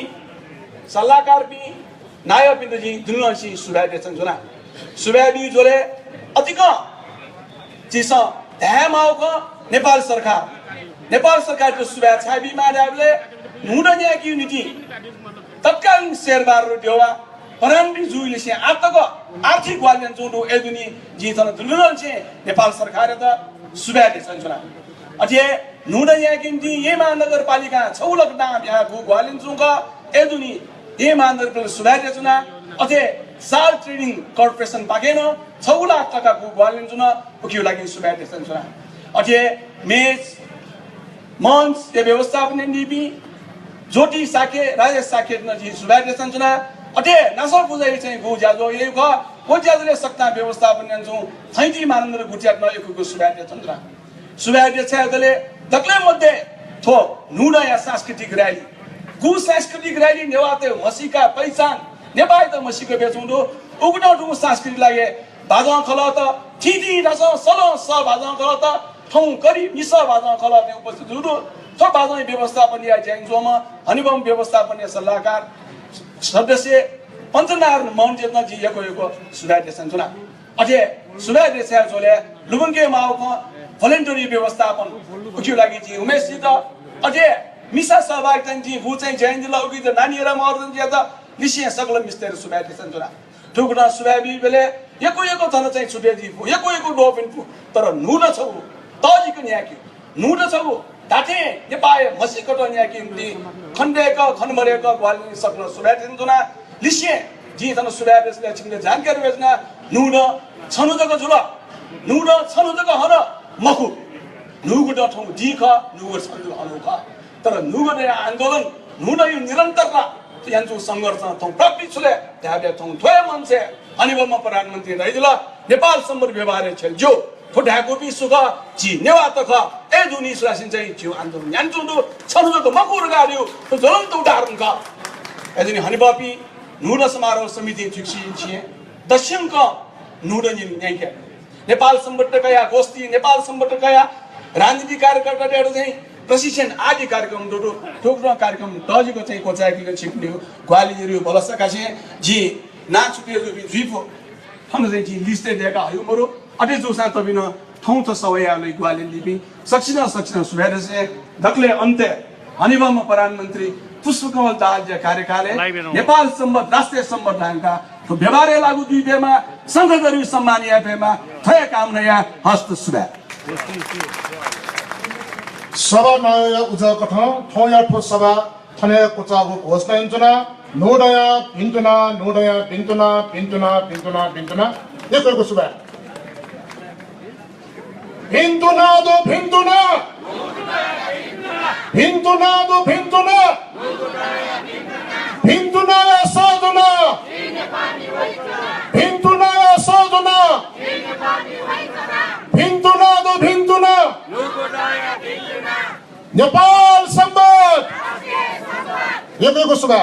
सल्लाहकार पी नायपी जी दुनसी सुबेटे सन्चुना सुबेबी जोले अधिक चिस ध्यामाउको नेपाल सरकारको सुबे छाबी माडाबले नुडन्या कि युनिटी तत्कालीन शेरबार देवा परम्बी जुइले से आतको आर्थिक वाल्यन जोडो एदुनी जी थन दुलुन से नेपाल सरकार त सुबेटे सन्चुना अझै नुडन्या कि ये महानगरपालिका छौलक नाम यहाँ गु ग्वालिन जुगा एदुनी ये महानगरपालिका सुबेटे छुना अझै साल ट्रेडिङ कर्पोरेसन बाकेन 6 लाख टका गु ग्वालिन जुना उकिउ लागि सुबेटे सन्चुना अझै मेज मंच ये व्यवस्थापन नीति ज्योति साके राजेश साके नजी सुबेटे सन्चुना अझै नसर पूजा चाहिँ गु जाजो ये ग कोज्याजले सक्ता व्यवस्थापन यान्छौँ छैटी मानन्दर गुटियात नएको सुभाड्य चन्द्र सुभाड्य छयादले दक्ले मध्ये थो नुडा या सांस्कृतिक रैली गु सांस्कृतिक रैली नेवाते मसीका पहिचान नेपाल त मसीको बेचुंडो उगडो सांस्कृतिक लागे बाजा खला त थिदी रस सलो स बाजा खला त ठौं करी मिस बाजा खला ने उपस्थित हुदो थो बाजा व्यवस्थापन या ज्याङजोमा हनिबम व्यवस्थापन सल्लाहकार सदस्य पञ्चनारायण मौनजेतना जी यको सुधार सञ्चना अझै सुधार छले लुबुङ्गे माउको भोलेन्टरी व्यवस्थापन उक्यो लागि जी उमेश जी त अझै मिसा सहभागिता जी भू चाहिँ जैन जिल्ला उकि त नानीहरु मर्दन जी त निसिया सगल मिस्टर सुधार सञ्चना ठुकुना सुभाबी बेले यको थन चाहिँ सुबेजी यको डोबिन तर नुड छौ तजिको न्याकी नुड छौ दाटे नेपाल मसीकट न्याकी खण्डेका खनमरेका ग्वालिनी सक्न सुधार सञ्चना लिसिए जी तन सुभाबेसले छिने जानकारी बेच्ना नुड छनुजको जुल नुड छनुजको हन मखु नुगुड ठौ दिख नुगुड छनु हनुख तर नुगुड आन्दोलन नुड यो निरन्तर यान्चु संघर्ष थौ प्राप्ति छले त्याबे थौ थोय मान्छे अनिबम प्रधानमन्त्री रहिदिला नेपाल सम्बन्ध व्यवहार छ जो ठोढाको बि सुख जी नेवा त ख ए दुनी सुरासिन चाहिँ जिउ आन्दोलन यान्चु छनुजको मखुर गाड्यो त ज्वलन्त उदाहरण का एदिनी हनिबापी नुड समारोह समिति ठिक्सी छिए दक्षिणको नुड न्याइके नेपाल सम्बन्धका या गोष्ठी नेपाल सम्बन्धका या राजनीतिक कार्यकर्ताहरू चाहिँ प्रशिक्षण आदि कार्यक्रम ठुलो कार्यक्रम टजिको चाहिँ कोचाकीको छिप्ने ग्वालियरु बलसका छे जी नाचुके जुइफो हम चाहिँ जी लिस्टे दिएका हयु मरो अटे जोसा तबिन ठौ त सवयाले ग्वालियर लिपि सक्षिना सुभेर से दक्ले अन्त्य हनिबम प्रधानमन्त्री पुष्पकमल दाहाल कार्यकालय नेपाल सम्बन्ध राष्ट्रिय सम्बन्धका व्यवहार लागू दुईमा संघगरी सम्मानीय भेमा थय काम नया हस्त सुभा सभा नया उजाकठ ठौया ठो सभा थने कोचागो घोषणा इन्चुना नोडया पिन्तुना एकको सुभा पिन्तुना नेपाल सम्बन्ध एकको सुभा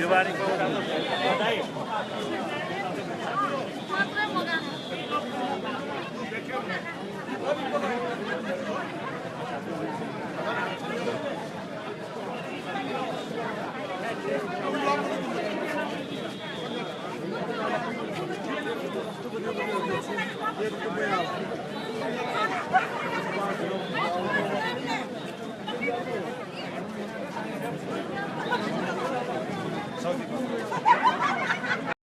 Bibarik ko